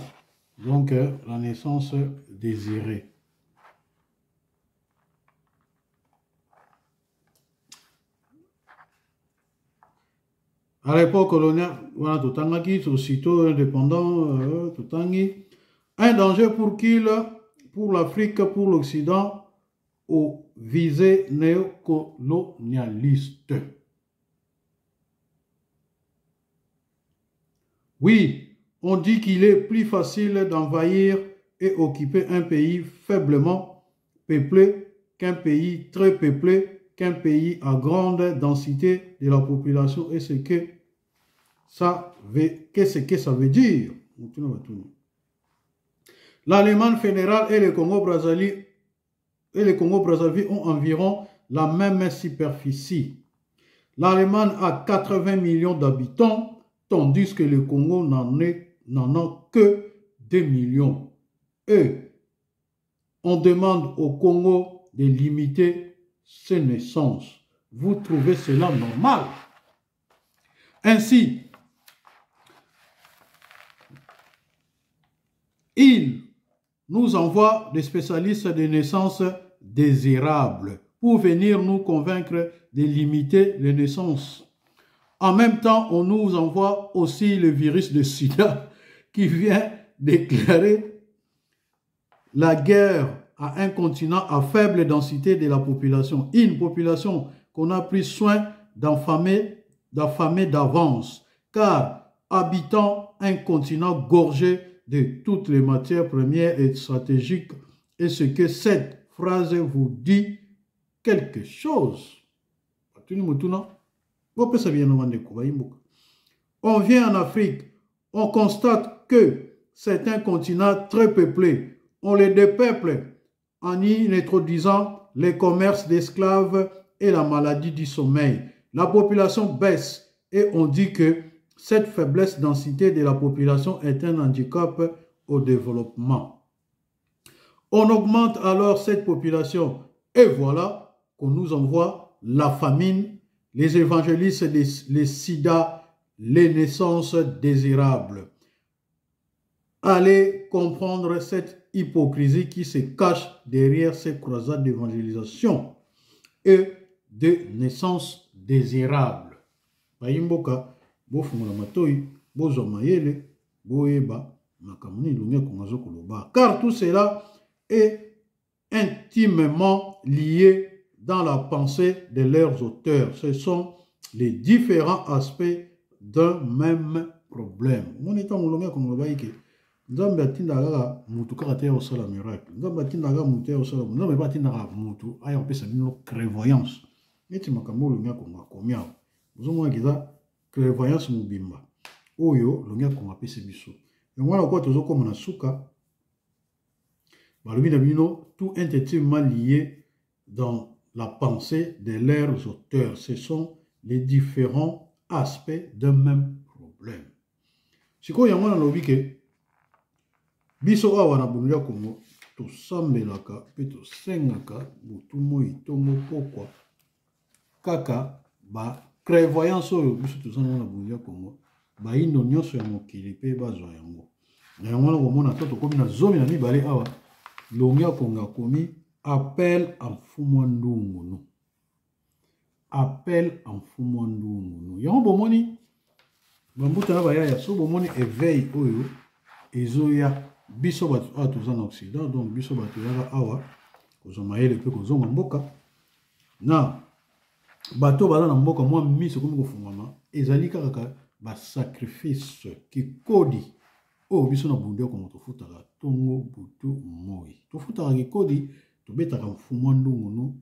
donc la naissance désirée. À l'époque coloniale, voilà, totangaki, aussitôt indépendant, totangi. Un danger pour qu'il, pour l'Afrique, pour l'Occident, aux visées néocolonialistes. Oui, on dit qu'il est plus facile d'envahir et occuper un pays faiblement peuplé qu'un pays très peuplé, qu'un pays à grande densité de la population. Et ce que ça veut, qu'est-ce que ça veut dire? L'Allemagne fédérale et le Congo-Brazzaville et le Congo-Brazzaville ont environ la même superficie. L'Allemagne a 80 millions d'habitants, tandis que le Congo n'en a que 2 millions. Et on demande au Congo de limiter ses naissances. Vous trouvez cela normal? Ainsi, il nous envoie des spécialistes de naissances désirables pour venir nous convaincre de limiter les naissances. En même temps, on nous envoie aussi le virus de sida qui vient déclarer la guerre à un continent à faible densité de la population. Une population qu'on a pris soin d'affamer d'avance, car habitant un continent gorgé de toutes les matières premières et stratégiques, et ce que cette phrase vous dit quelque chose. On vient en Afrique, on constate que c'est un continent très peuplé. On les dépeuple en y introduisant les commerces d'esclaves et la maladie du sommeil. La population baisse et on dit que cette faiblesse densité de la population est un handicap au développement. On augmente alors cette population et voilà qu'on nous envoie la famine, les évangélistes, les sida, les naissances désirables. Allez comprendre cette hypocrisie qui se cache derrière ces croisades d'évangélisation et de naissances désirables. Bayimboka, bofungola matoi, bozwa mayele, boyeba makambo nini Longi Kongo azokoloba. Car tout cela est intimement lié dans la pensée de leurs auteurs. Ce sont les différents aspects d'un même problème. Mon état Longi Kongo aloba eke Nzambe atindaka kaka mutu kaka te ya kosala miracle. Nzambe atindaka kaka mutu ya kosala, Nzambe pe atindaka mutu aya kopesa bino clairvoyance. Neti makambo oyo Longi Kongo akomi awa. Ozomona eza clairvoyance mobimba oyo Longi Kongo apesi biso. Yango wana lokola tozokoma na suka, balobi na bino tout intimement lié dans la pensée de leurs auteurs. Ce sont les différents aspects d'un même problème. Sikoyo yango wana nalobi ke biso awa na Bundu ya Kongo tosambelaka mpe tosengaka butu moi ntongo pokwa kaka ba clairvoyance oyo biso toza nango na Bundu ya Kongo, bayindo nyonso ya mokili mpe bazwa yango. Na yango wana komona to tokomi na 12 awa, Longi ya Kongo akomi appel en Mfumu Ndungunu. Appel en Mfumu Ndungunu. Yango bomoni bambuta na bayaya, so bomoni éveil oyo ezoya biso bato awa toza na Occident, donc biso bato yaka awa kozwa mayele mpe kozonga mboka. Na bato baza na mboka mwa miso ekomi kofungwama, ezali kaka basacrifice kikodi oyo biso na bundu ya Kongo tofutaka tongo butu moi. Tofutaka kikodi, tobetaka mfumu ndungunu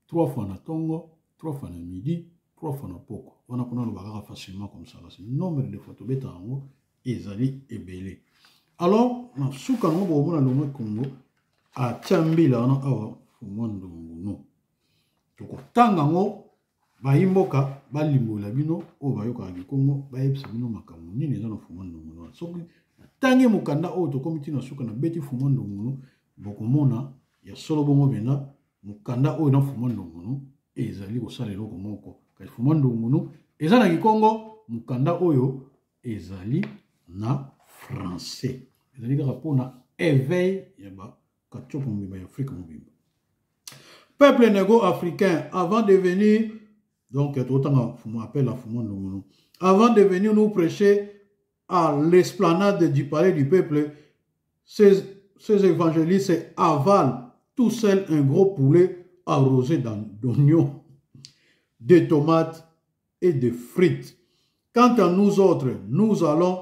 trois fois na tongo, trois fois na midi, trois fois na poko. Wana mpona loba kaka facilement comme ça, parce nombre de fois tobetaka yango ezali ebele. Alors na suka yango bokomona Longwe Kongo atia mbila wana awa mfumu ndungunu. Tokotanga yango, bayi mboka balimbola bino oyo bayokaka kikongo, bayebisa bino makambo nini eza na mfumu ndungunu wana. Soki natangi mokanda oyo tokomi ntina suka na beti mfumu ndungunu, bokomona ya solo bongo mpenza mokanda oyo na mfumu ndungunu ezali kosala eloko moko. Kasi mfumu ndungunu eza na kikongo, mokanda oyo ezali na français, ezali kaka mpona éveil ya ba katiopo mobimba ya Afrique mobimba. Peuple négro-africain, avant de venir, donc totanga appel à Fumu Ndungunu, avant de venir nous prêcher à l'esplanade du palais du peuple, ces évangélistes avalent tout seuls un gros poulet arrosé d'oignons, de tomates et de frites. Quant à nous autres, nous allons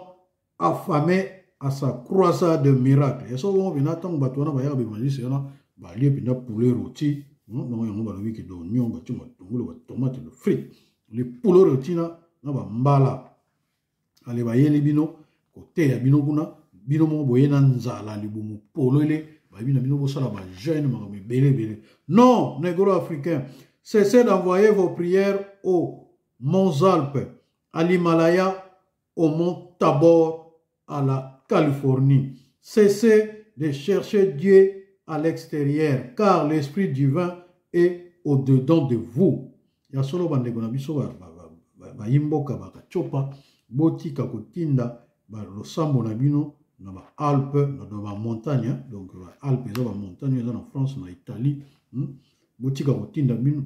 affamer à sa croisade de miracles. Et ça, on vient attendre bato wana bayaka baevangeliste wana balie mpenza poulet rôti, donc yango balobi ke d'oignon, batie matungulu, batomate, de frites, le poulet rôti na bambala. Ale bayeli bino koteya bino kuna, bino moko boye na nzala libumu polele, bayebi na bino bosala ba jeûne makambo ebele ebele. Non, négro africain, cessez d'envoyer vos prières aux monts Alpes, à l'Himalaya, au mont Tabor, à la Californie. Cessez de chercher Dieu à l'extérieur, car l'Esprit divin est au-dedans de vous. Ya solo bandeko na biso bayimboka bakatiopa, botika kotinda balosambo na bino na ba Alpes, na ba montagne, donc ba Alpes eza ba montagne eza na France, na Italie. Botika kotinda bino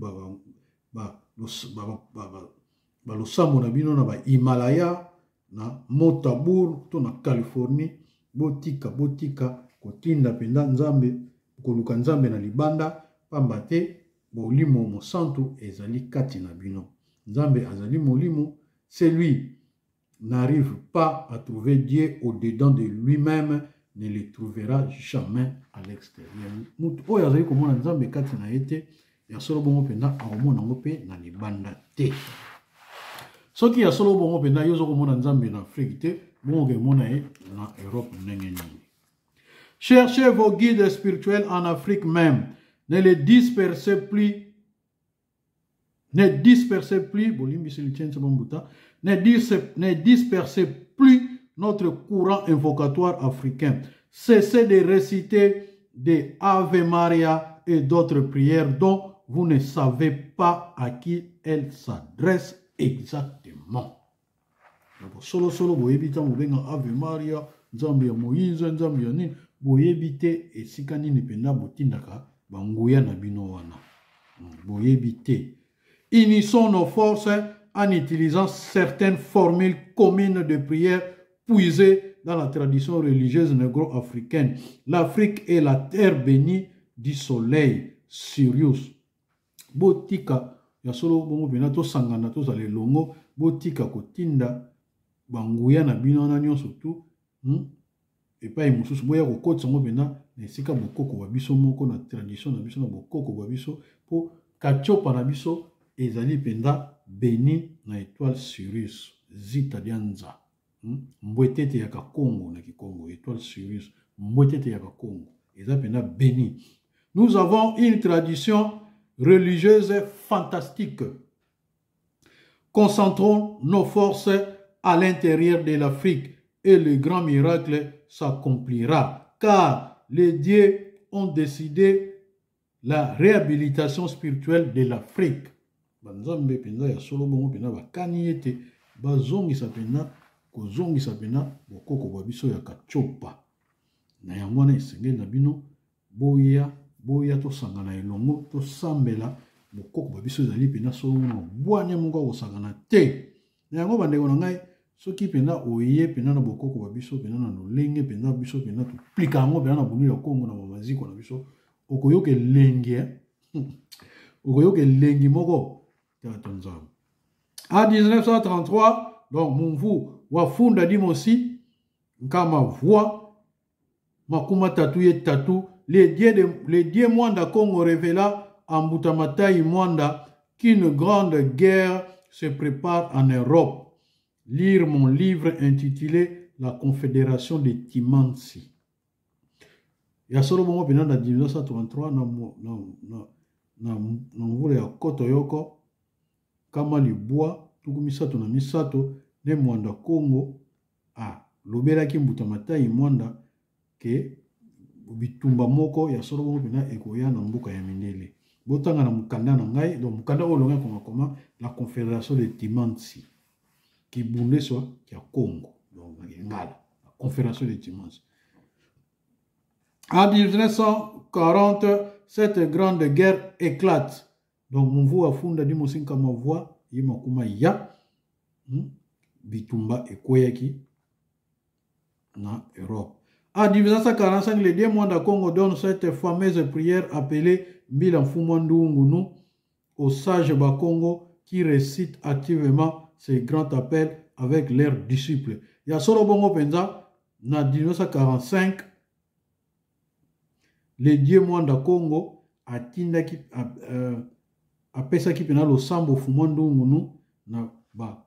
balosambo na bino na ba Himalaya, na Mont Tabor to na Californie. Botika, botika kotinda mpenza Nzambe, koluka Nzambe na libanda, pamba te molimo mosantu ezali kati na bino. Nzambe azali molimo, celui n'arrive pas à trouver Dieu au-dedans de lui-même ne le trouvera jamais à l'extérieur. Mutu oyo azali komona Nzambe kati na ye te, ya solo bongo mpenza akomona yango mpe na libanda te. Soki ya solo bongo mpenza yo oza komona Nzambe na Afrique te, bongo okemona ye na Europe ndenge nini? Cherchez vos guides spirituels en Afrique même. Ne les dispersez plus. Ne dispersez plus, ne dispersez plus notre courant invocatoire africain. Cessez de réciter des Ave Maria et d'autres prières dont vous ne savez pas à qui elles s'adressent exactement. Solo solo boyebi ntango bobenga Ave Maria, Nzambe ya Moïse, Nzambe ya nini, boyebi te esika nini mpenza botindaka banguya na bino wana. Boyebi te. Unissons nos forces en utilisant certaines formules communes de prière puisées dans la tradition religieuse négro-africaine. L'Afrique est la terre bénie du soleil, Sirius. Botika ya solo bongo mpena tosangana tozala elongo, botika kotinda banguya na bino wana nyonso tu, epai mosusu boya kokotisa yango mpena na esika bokoko bwa biso moko, na tradition na biso, na bokoko bwa biso, po katiopa na biso ezali mpenza béni na étoile Sirius, zita dianza, mbwetete ya Kakongo na Kikongo, étoile Sirius, mbwetete ya Kakongo, eza mpenza béni. Nous avons une tradition religieuse fantastique. Concentrons nos forces à l'intérieur de l'Afrique et le grand miracle s'accomplira, car les dieux ont décidé la réhabilitation spirituelle de l'Afrique. Banzambe mpenza ya solo bongo mpenza bakani ete bazongisa mpenza, kozongisa mpenza bokoko bwa biso ya katiopa. Na yango wana esengeli na bino boya, boya tosangana elongo, tosambela bokoko bwa biso ezali mpenza solo na bwanya moko ya kosangana te. Na yango bandeko na ngai, soki mpenza oye mpenza na bokoko bwa biso mpenza na lolenge mpenza biso mpenza toplika yango mpenza na bulu ya Kongo na bamaziko na biso, okoyoka elenge, Okoyoka elengi moko tata Nzambe. A 1933, donc Mumvu wafunda dimosi nkama voix makuma tatu ye tatu le dieu de, le dieu Mwanda Congo révéla à Mbuta Matai Mwanda qu'une grande guerre se prépare en Europe. Lire mon livre intitulé La Confédération des Timansi. Ya solo bongo mpenza na 1933 na, na, na, na, na mvula ya koto yoko kama libwa tuku misato na misato nde Mwanda Kongo alobelaki Mbuta Matai Mwanda ke bitumba moko ya solo bongo mpenza ekoya na mboka ya mindele. Botanga na mokanda na ngai, donc mokanda oyo olongi akoma koma la Confédération de Timansi kibundeswa ya Congo, donc na lingala la Confédération de Timansi. En 1940, cette grande guerre éclate. Donc Mumvu afunda dimosi nkama voix ye makuma ya bitumba ekweyaki na Europe. En 1945, le dieu Mwanda Congo donne cette fameuse prière appelée Mbila Mfumwa Ndungunu aux sages Bakongo qui récitent activement ce grand appel avec leurs disciples. Ya solo bongo penza na 1945 le dieu Mwanda Congo atindaki apesaki mpena losambo Fumwa Ndungunu na ba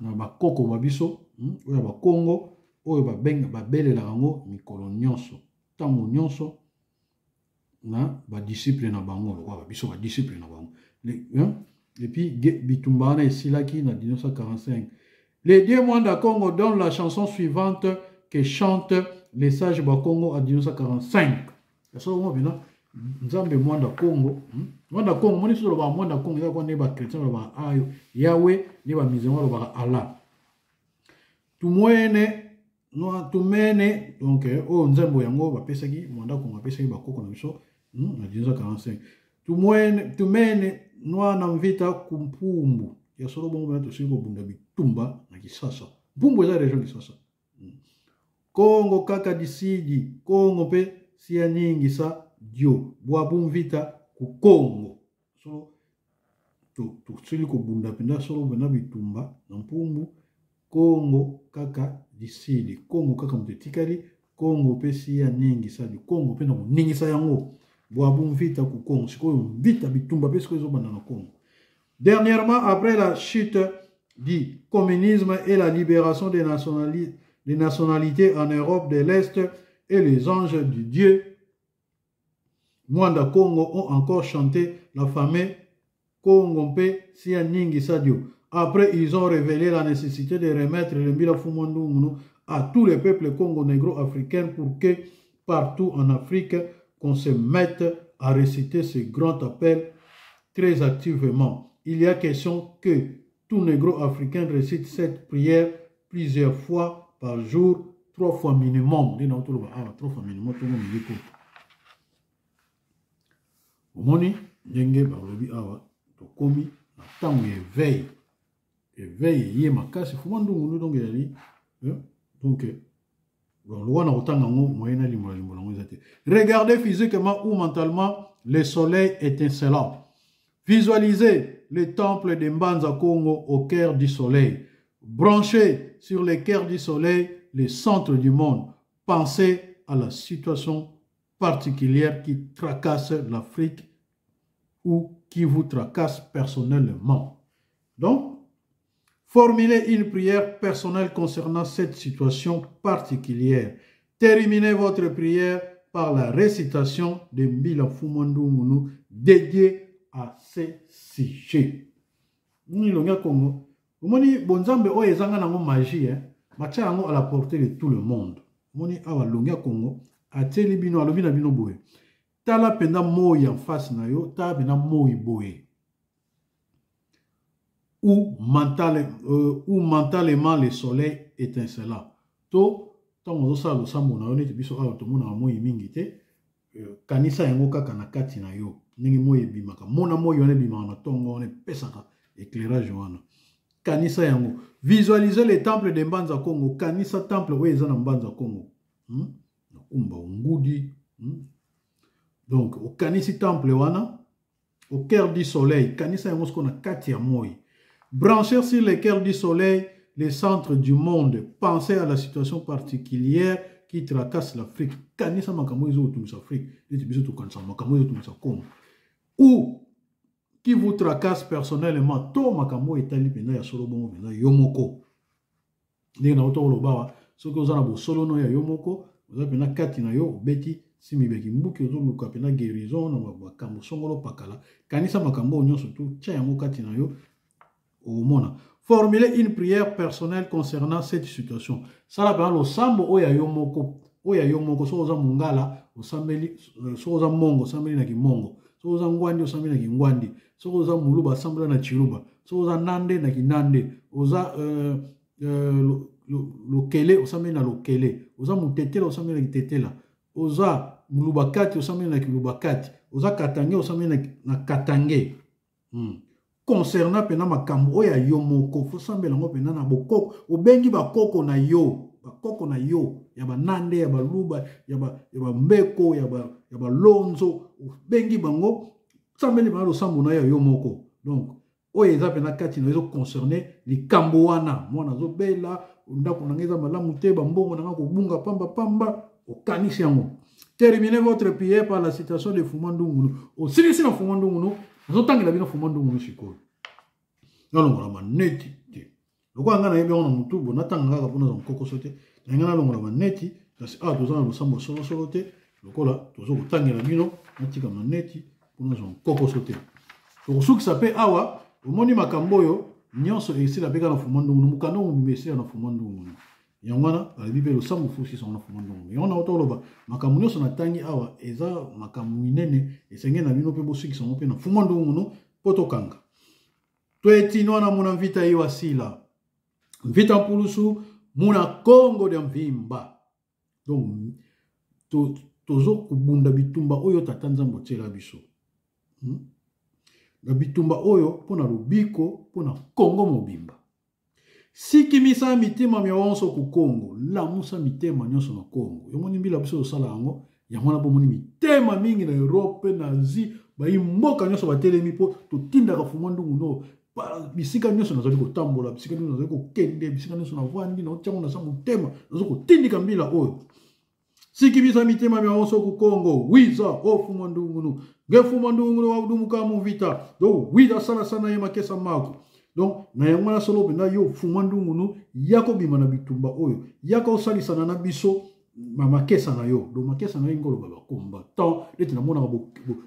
na bakoko ba biso oyo ya bakongo oyo babelelaka yango mikolo nyonso ntango nyonso na badisciple na bango lokola biso badisciple na bango. Et puis bitumba wana esilaki na 1945. Le dieu Mwanda Congo donne la chanson suivante que chante les sages Bakongo en 1945. Yaso ngo bina Nzambe Mwanda Congo, Mwanda Congo moni solo ba Mwanda Congo eza kwa ne ba chrétien ba ayo Yahweh ne ba musulman ba Allah. Tumwene no tumene donc oyo nzembo yango bapesaki Mwanda Congo apesaki bakoko na biso na 1945. Tumwene tumene nwana mvita kumpumbu. Ya solo bongo bana tosili kobunda bitumba na Kisasa. Mpumbu eza région Kisasa. Kongo kaka disidi, Kongo mpe sia nyingi sa dio bwabu mvita ku Kongo. So tosili kobunda mpenza solo mpenza bitumba na mpumbu. Kongo kaka disidi, Kongo kaka moto etikali, Kongo mpe sia nyingi sa dio, Kongo mpe na koningisa yango bwabu mvita ku Kongo. Sikoyo mvita bitumba mpe sikoyo ezobanda na Kongo. Dernièrement, après la chute du communisme et la libération des nationalités en Europe de l'Est et les anges du Dieu Mwanda Congo ont encore chanté la fameuse Congo mpe sia nyingi sadio. Après, ils ont révélé la nécessité de remettre le Mbila Fumwa Ndungunu à tous les peuples congo-négro-africains pour que partout en Afrique, qu'on se mette à réciter ce grand appel très activement. Il y a question que tout négro-africain récite cette prière plusieurs fois par jour, 3 fois minimum. Ah, 3 fois minimum, tout le monde dit quoi. Omoni, ndenge balobi awa, tokomi na ntango ya éveil. Éveil ye makasi, Fumwa Ndungunu donc ezali, hein? Donc, bon, lokola na kotanga yango, moyen na limbola limbola yango eza te. Regardez physiquement ou mentalement le soleil étincelant. Visualisez le temple de Mbanza Congo au cœur du soleil. Branchez sur le cœur du soleil le centre du monde. Pensez à la situation particulière qui tracasse l'Afrique ou qui vous tracasse personnellement. Donc, formulez une prière personnelle concernant cette situation particulière. Terminez votre prière par la récitation de Mbila Fumwa Ndungunu dédiée à ce sujet. Nilonga Congo. Omoni bonzambe oyo ezanga nango magie, hein? Batia yango à la portée de tout le monde. Omoni awa longia Congo atieli bino, alobi na bino boye. Tala penda moi en face na yo, tala penda moi boye. Ou mentalement le soleil étincelant. To tango ozosala losambo na yo neti biso awa tomonaka moi mingi te, kanisa yango kaka na kati na yo ndenge moi ebimaka. Mona moi wana ebimaka na ntongo wana epesaka éclairage wana. Kanisa yango. Visualiser le temple de Mbanza Congo. Kanisa temple oyo eza na Mbanza Congo. Nakumba ngudi. Donc okanisi temple wana. Au cœur du soleil, kanisa yango sikoyo na kati ya moi. Brancher sur le cœur du soleil, le centre du monde. Pensez à la situation particulière qui tracasse l'Afrique. Kanisa makambo ezotungisa Afrique, neti biso tokanisa makambo ezotungisa Congo. Ou qui vous tracasse personnellement, to makambo etali mpenza ya solo bongo mpenza yo moko. Ndenge na oto koloba awa, soki oza na bosolo no ya yo moko, oza mpenza kati na yo, obeti simbi ya kimbuki, ozoluka mpenza guérison na makambo songolo pakala, kanisa makambo oyo nyonso tu, tia yango kati na yo, okomona. Formuler une prière personnelle concernant cette situation. Sala mpenza losambo oyo ya yo moko, oyo ya yo moko. Soki oza mongala osambeli, soki oza mongo osambeli na kimongo, soki oza ngwandi osambeli na kingwandi, soki oza muluba osambela na chiluba, soki oza nande na kinande, oza lokele osambeli na lokele, oza mutetela osambeli na kitetela, oza mulubakati osambeli na kilubakati, oza katange osambeli na katange. Concernant mpena makambo oyo ya yo moko, fosambela yango mpena na bokoko. Obengi bakoko na yo, bakoko na yo ya banande, ya baluba, ya bambeko, ya balonzo, obengi bango, sambeli mpena losambo na yo ya yo moko. Donc oyo eza mpena kati na yo ezoconcerne likambo wana, mwana azobela, ndako na ngai eza malamu te, bambongo na ngai kobunga pamba pamba, okanisi yango. Terminez votre prière par la citation de Fuma Ndungunu. Osilisi na Fuma Ndungunu, nazotangela bino Fuma Ndungunu sikoyo. Nalongola maneti te. Lokola ngai nayebi yango na motu, bo natanga kaka mpo nazwa nkokoso te. Na ngai nalongola maneti, kasi awa toza na losambo solosolo te, lokola tozo kotangela bino, natika maneti mpo nazwa nkokoso te. Tokosukisa mpe awa, omoni makambo oyo nyonso esila mpe kaka na Fuma Ndungunu, mokanda mobimba esila na Fuma Ndungunu. Yango wana balobi mpe losambo fosisa wana Fuma Ndungunu. Yango wana toloba makambo nyonso natangi awa eza makambo minene, esengeli na bino mpe bosukisa yango mpe na Fuma Ndungunu mpo tokanga. Twetinwa na muna mvita iyo asila mvita mpulusu muna Kongo dia mvimba. Donc tozo kobunda bitumba oyo tata Nzambe otiela biso. Na bitumba oyo mpo na lobiko, mpo na Kongo mobimba. Sikimisa mitema mionso ku Kongo, lamusa mitema nyonso na Kongo. Yomoni mbila biso tosala yango, yango wana bomoni mitema mingi na Europe, na Asie, bayi mboka nyonso batelemi mpo totindaka Fuma Ndungunu bisika nyonso nazali kotambola, bisika nyonso nazali kokende, bisika nyonso navandi, naotiango na sa motema, nazo kotindika mbila oyo. Sikimisa mitema mionso ku Kongo, wiza o Fuma Ndungunu, nge Fuma Ndungunu wa udumuka mu vita, do wiza sala sana ye makesa mako. Donc na yango wana solo mpenza yo Fuma Ndungunu yako bima na bitumba oyo, yaka osalisana na biso makesa na yo. Donc makesa na yo ngolo ba combattant, neti namonaka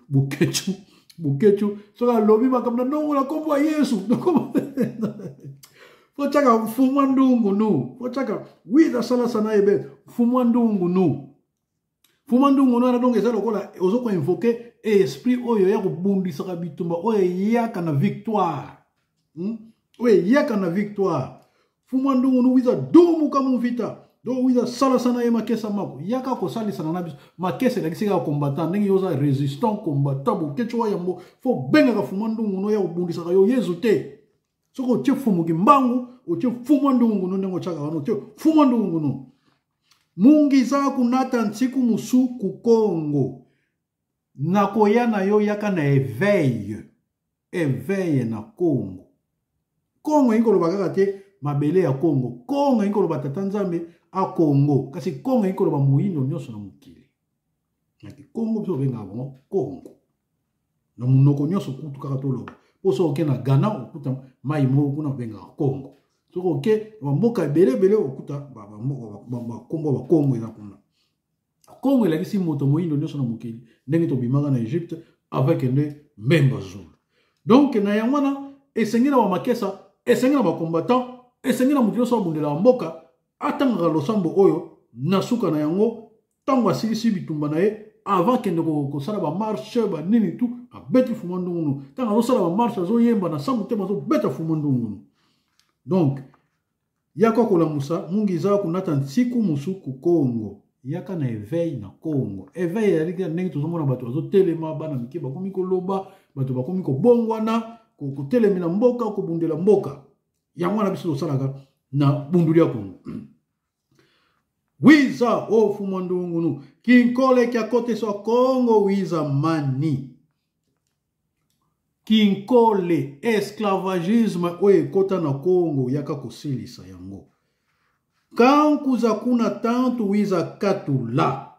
bokechu, bokechu soki alobi makambo na ndongo na kombo ya Yesu. Fochaka Fuma Ndungunu, fochaka wiza sala sana ebe Fuma Ndungunu. Fuma Ndungunu wana donc eza lokola ozo ko invoquer esprit oyo ya kobundisaka bitumba oyo eyaka na victoire. Oyo eyaka na victoire. Fuma Ndungunu wiza dumuka mu vita. Donc wiza sala sana ye makesa mako. Yaka kosalisana na biso. Makesa elakisi kaka combattant ndenge yo oza résistant combattant bokecho wa yambo. Fo bengaka Fuma Ndungunu ya kobundisaka yo Yesu te. Soki otie fumu kimbangu, otie Fuma Ndungunu ndenge otiaka wana, otie Fuma Ndungunu. Mungiza kunata ntsiku musu ku Kongo. Nakoya na yo yaka na éveil. Éveil na Kongo. Kongo elingi koloba kaka te mabele ya Kongo. Kongo elingi koloba tata Nzambe a Kongo. Kasi Kongo elingi koloba moyindo nyonso na mokili. Na Kikongo biso tobengaka bango Kongo. Na monoko nyonso kutu kaka toloba. Po soki oke na Ghana okuta mai moko kuna babengaka Kongo. Soki oke na bamboka ebele ebele okuta bakombo ya bakongo eza kuna. Kongo elakisi moto moyindo nyonso na mokili ndenge tobimaka na Egypte avec nde Mbemba Zulu. Donc na yango wana esengeli na bamakesa, esengeli na bacombattant, esengeli na moto nyonso abundelaka mboka atangaka losambo oyo na suka na yango ntango asilisi bitumba na ye avant kende kosala ba marche ba nini tu abeti Fuma Ndungunu. Ntango azosala ba marche azoyemba na sa motema azobeta Fuma Ndungunu. Donc yaka kolamusa mungiza kunata ntsiku musu ku Kongo. Yaka na éveil na Kongo. Éveil ezali kaka ndenge tozomona bato bazotelema, bana mike bakomi koloba, bato bakomi kobongwana, kotelemela mboka, kobundela mboka. Yango wana biso tosalaka na bunduli ya Kongo. Wiza o Fuma Ndungunu, kinkole kya kote so Kongo wiza mani. Kinkole, esclavagisme oyo ekota na Congo yaka kosilisa yango. Kanku za kuna tantu wiza katula.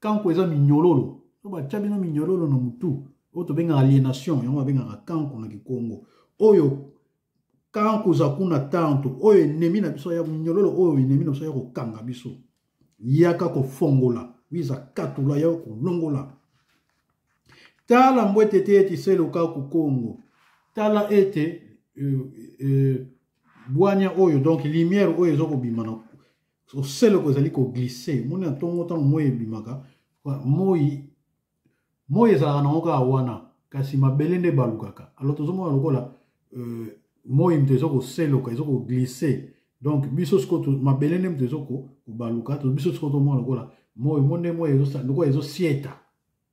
Kanku eza minyololo. So batya bino minyololo na mutu. Oyo tobengaka alienation, yango babengaka kanku na Kikongo. Oyo kanku za kuna tantu, oyo ennemi na biso ya minyololo, oyo ennemi na biso ya kokanga biso. Yaka kofongola, wiza katula ya kolongola. Tala mbwete te ete seluka ku Kongo. Tala ete bwanya oyo, donc lumière oyo eza kobima na oseloko ezali koglisse. Moni na ntongo ntango moi ebimaka, moi ezalaka nango kaka wana, kasi mabele nde ebalukaka. Alors tozomona lokola moi moto eza koseloka, eza koglisse. Donc biso sikoyo mabele nde moto eza kobaluka, biso sikoyo tomona lokola moi, mo nde moi lokola ezosieta.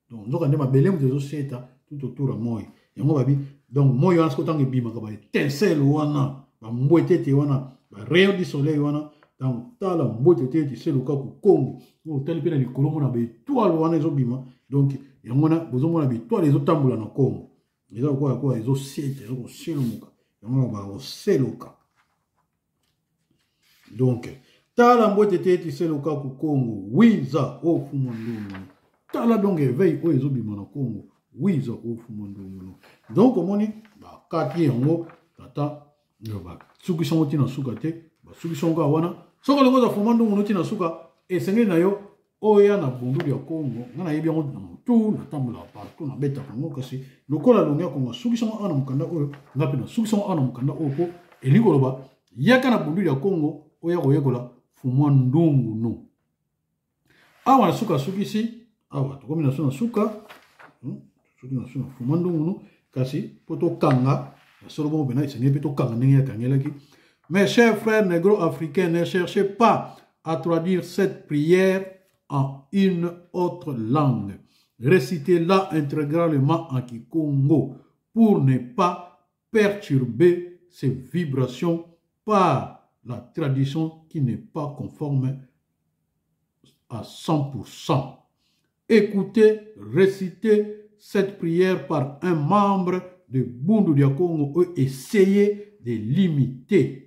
Donc nzoka nde mabele moto ezosieta tout autour ya moi. Yango babi, donc moi wana sikoyo ntango ebimaka ba étincelle wana, ba mbwetete wana, ba rayon du soleil wana. Donc tala mbwetete ete seluka ku Kongo, otali mpe na likolo mona ba étoile wana ezobima. Donc yango wana bozomona ba étoile ezotambola na Kongo, eza lokola lokola ezosieta, ezokoselumuka, yango wana bakoseluka. Donc tala mbwetete ete seluka ku Kongo, wiza ofuma ndungu. Tala donc éveil oyo ezobima na Kongo, wiza ofuma ndungu. Donc omoni bakati yango tata, basukisi yango ntina suka te, basukisi yango kaka wana. Soki olingi ozwa fuma ndungu ntina suka, esengeli na yo oya na bundulu ya Kongo. Nga nayebi yango na motu, natambolaka partout, nabetaka yango, kasi lokola alongi ya Kongo asukisi yango awa na mokanda oyo, nga mpe nasukisi yango awa na mokanda oyo, mpo elingi koloba yaka na bundulu ya Kongo oya koyekola fumwa ndungu no. Awa na suka asukisi, awa tokomi na so na suka, soki na so na fumwa ndungu no, kasi mpo tokanga na solo bongo mpena esengeli mpe tokanga ndenge akangelaki. Mes chers frères négro-africains, ne cherchez pas à traduire cette prière en une autre langue. Récitez-la intégralement en Kikongo pour ne pas perturber ces vibrations par la tradition qui n'est pas conforme à 100%. Écoutez, récitez cette prière par un membre de Bundu dia Kongo et essayez de l'imiter.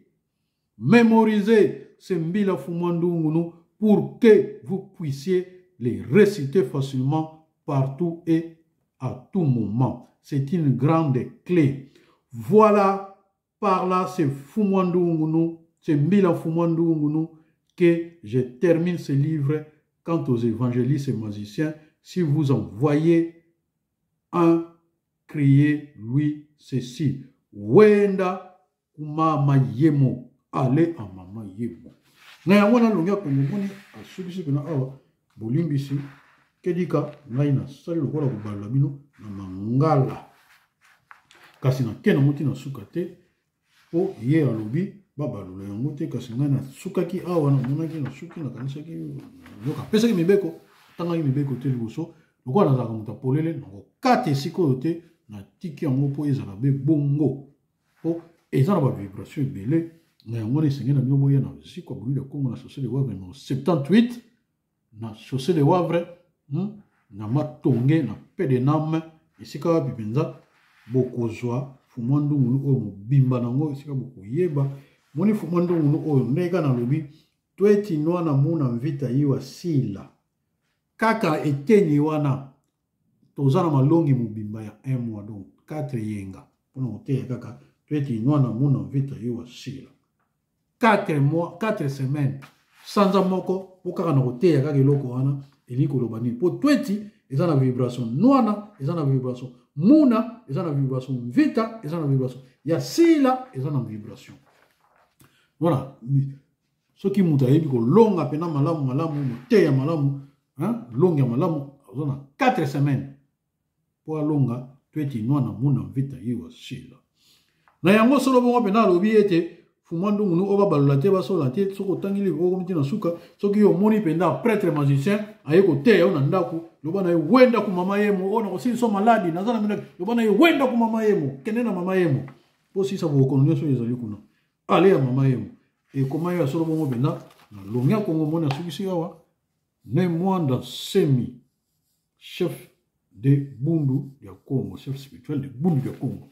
Mémorisez ces Mbila Fumandungunu pour que vous puissiez les réciter facilement partout et à tout moment. C'est une grande clé. Voilà, par là, c'est Fumandungunu, c'est Mbila Fumandungunu que je termine ce livre. Quant aux évangélistes et magiciens, si vous en voyez un, criez lui ceci. Wenda kumama yemo, allez en mama yemo. Na yango na longi ya Kongo moni asukisi pena awa bolimbisi kedika ngai na sali lokola kobalola bino na mangala, kasi na ke nango ntina suka te, po ye alobi babalola yango te, kasi ngai nasukaki awa, namonaki nasuki, nakanisaki yoka apesaki mibeko, atangaki mibeko te liboso, lokola nazalaka moto ya polele nakokata esika oyo te, natiki yango mpo ezala be bongo, mpo eza na ba vibration ebele. Na yango wana esengeli na bino boya na ziko ya Bolulu ya Kongo na chaussée de Wavre numéro 78, na chaussée de Wavre, na Matonge, na Pedenam, esika wapi mpenza bokozwa fumwa ndungulu oyo mobimba nango, esika bokoyeba moni fumwa ndungulu oyo ndenge kaka nalobi tweti nwana muna mvita yiwa sila kaka eteni wana toza na malongi mobimba ya 1 mois, donc 4 yenga mpona koteya kaka tweti nwana muna mvita yiwa sila 4 mois, 4 semaines, sanza moko po kaka na koteya kaka eloko wana elingi koloba nini, po tweti eza na vibration, nwana eza na vibration, muna eza na vibration, mvita eza na vibration, ya sila eza na vibration. Voilà, soki moto ayebi kolonga mpena malamu malamu, moteya malamu, hein, longi ya malamu, aza na 4 semaines po alonga tweti nwana muna mvita yiwa sila. Na yango solo bongo mpena alobi ete fumwa ndungunu oyo babalola te, basola te, soki otangi livre okomi ti na suka, soki yo omoni mpenza prêtre magicien aye koteya yo na ndako, loba na ye wenda ku mama yemo, oyo nakosilisa maladi naza na minaki, loba na ye wenda ku mama yemo, kende na mama yemo mpo osilisa bokono nyonso oyo ezali kuna. Ale ya mama yemo ekoma yo ya solo bongo mpenza na longi ya Kongo. Moni asukisi awa ne Mwanda Semi, chef de Bundu ya Congo, chef spirituel de Bundu ya Congo.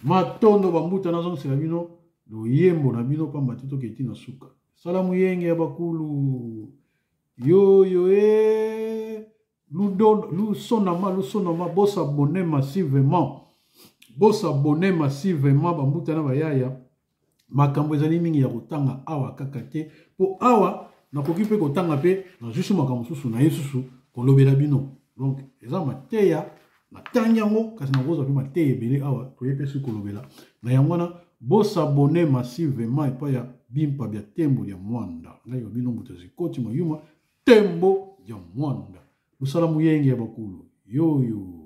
Matondo bambuta nazongisela bino loyembo na bino pamba te tokei na suka. Sala muyenge ya bakulu yoyo e lusonama lusonama, bosabone massivement, bosabone massivement bambuta na bayaya. Makambo ezali mingi ya kotanga awa kaka te, po awa nakoki mpe kotanga mpe nazwi so makambo mosusu na ye susu kolobela bino. Donc eza mateya natangi yango, kasi nakozwa mpe mateya ebele awa toye mpe soki kolobela na yango wana. Bosabone massivement epai ya Bimpa bya Tembo ya Mwanda. Ngai wa bino moto zikoti mayuma Tembo ya Mwanda, lusala muyenge ya bakulu yoyo.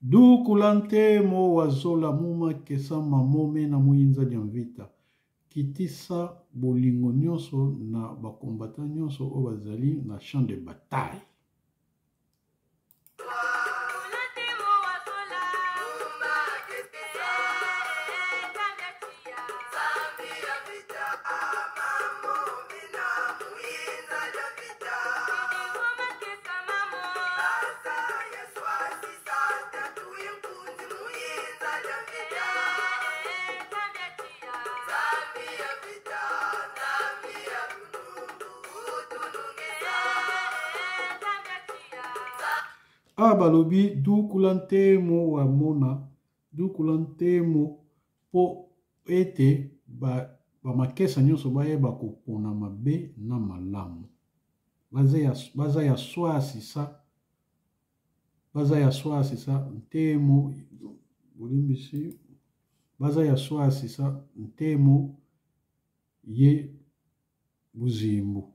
Dukula ntemo wazola muma kesa mamome na muyinza dia mvita. Kitisa bolingo nyonso na bakombata nyonso oyo bazali na champ de bataille. Awa balobi dukula ntemo wa mona, dukula ntemo po ete bamakesa nyonso bayeba kopona mabe na malamu. Baza ya swasisa, baza ya swasisa ntemo bolimbisi, baza ya swasisa ntemo ye buzimbu.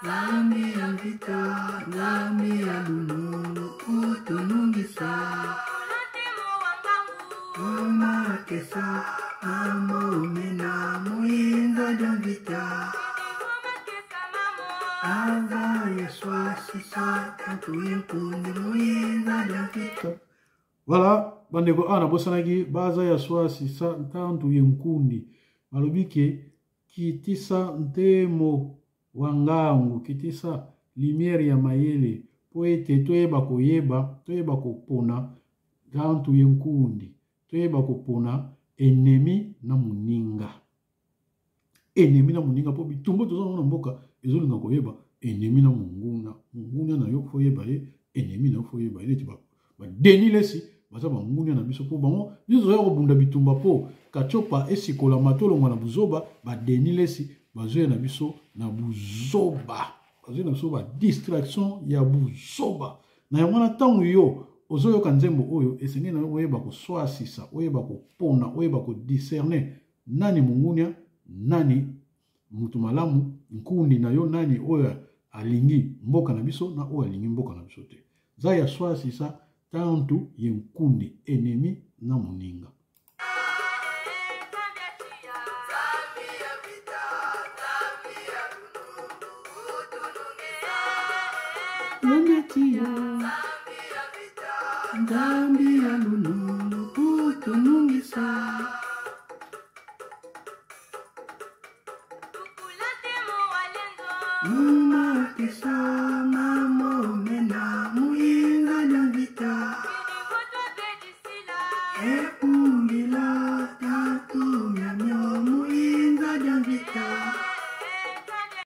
Nzambe ya vita, Nzambe ya lunungu, utunungisa. Voilà, bandeko awa nabosanaki baza ya swasi ntantu ye nkundi balobi ke kitisa ntemo wa ngangu kitisa lumière ya mayele mpo ete toyeba koyeba toyeba kopona ntantu ye nkundi toyeba kopona ennemi na moninga ennemi na moninga mpo bitumba toza nango na mboka ezolinga koyeba ennemi na monguna monguna na yo fo oyeba ye ennemi na yo fo oyeba ye neti badeni lesi baza bangunia na biso mpo bango biso toza kobunda bitumba mpo kacopa esikolama tolongwa na buzoba badeni lesi bazoya na biso na buzoba bazoya na biso badistraction ya buzoba na yango wana ntango yo ozoyoka nzembo oyo esengeli na yo oyeba koswasisa oyeba kopona oyeba kodiscerne nani mongunia nani moto malamu nkundi na yo nani oyo alingi mboka na biso na oyo alingi mboka na biso te za ya swasisa tantu ye nkundi enemi na moninga. Nzambi ya lulu kutunungisa.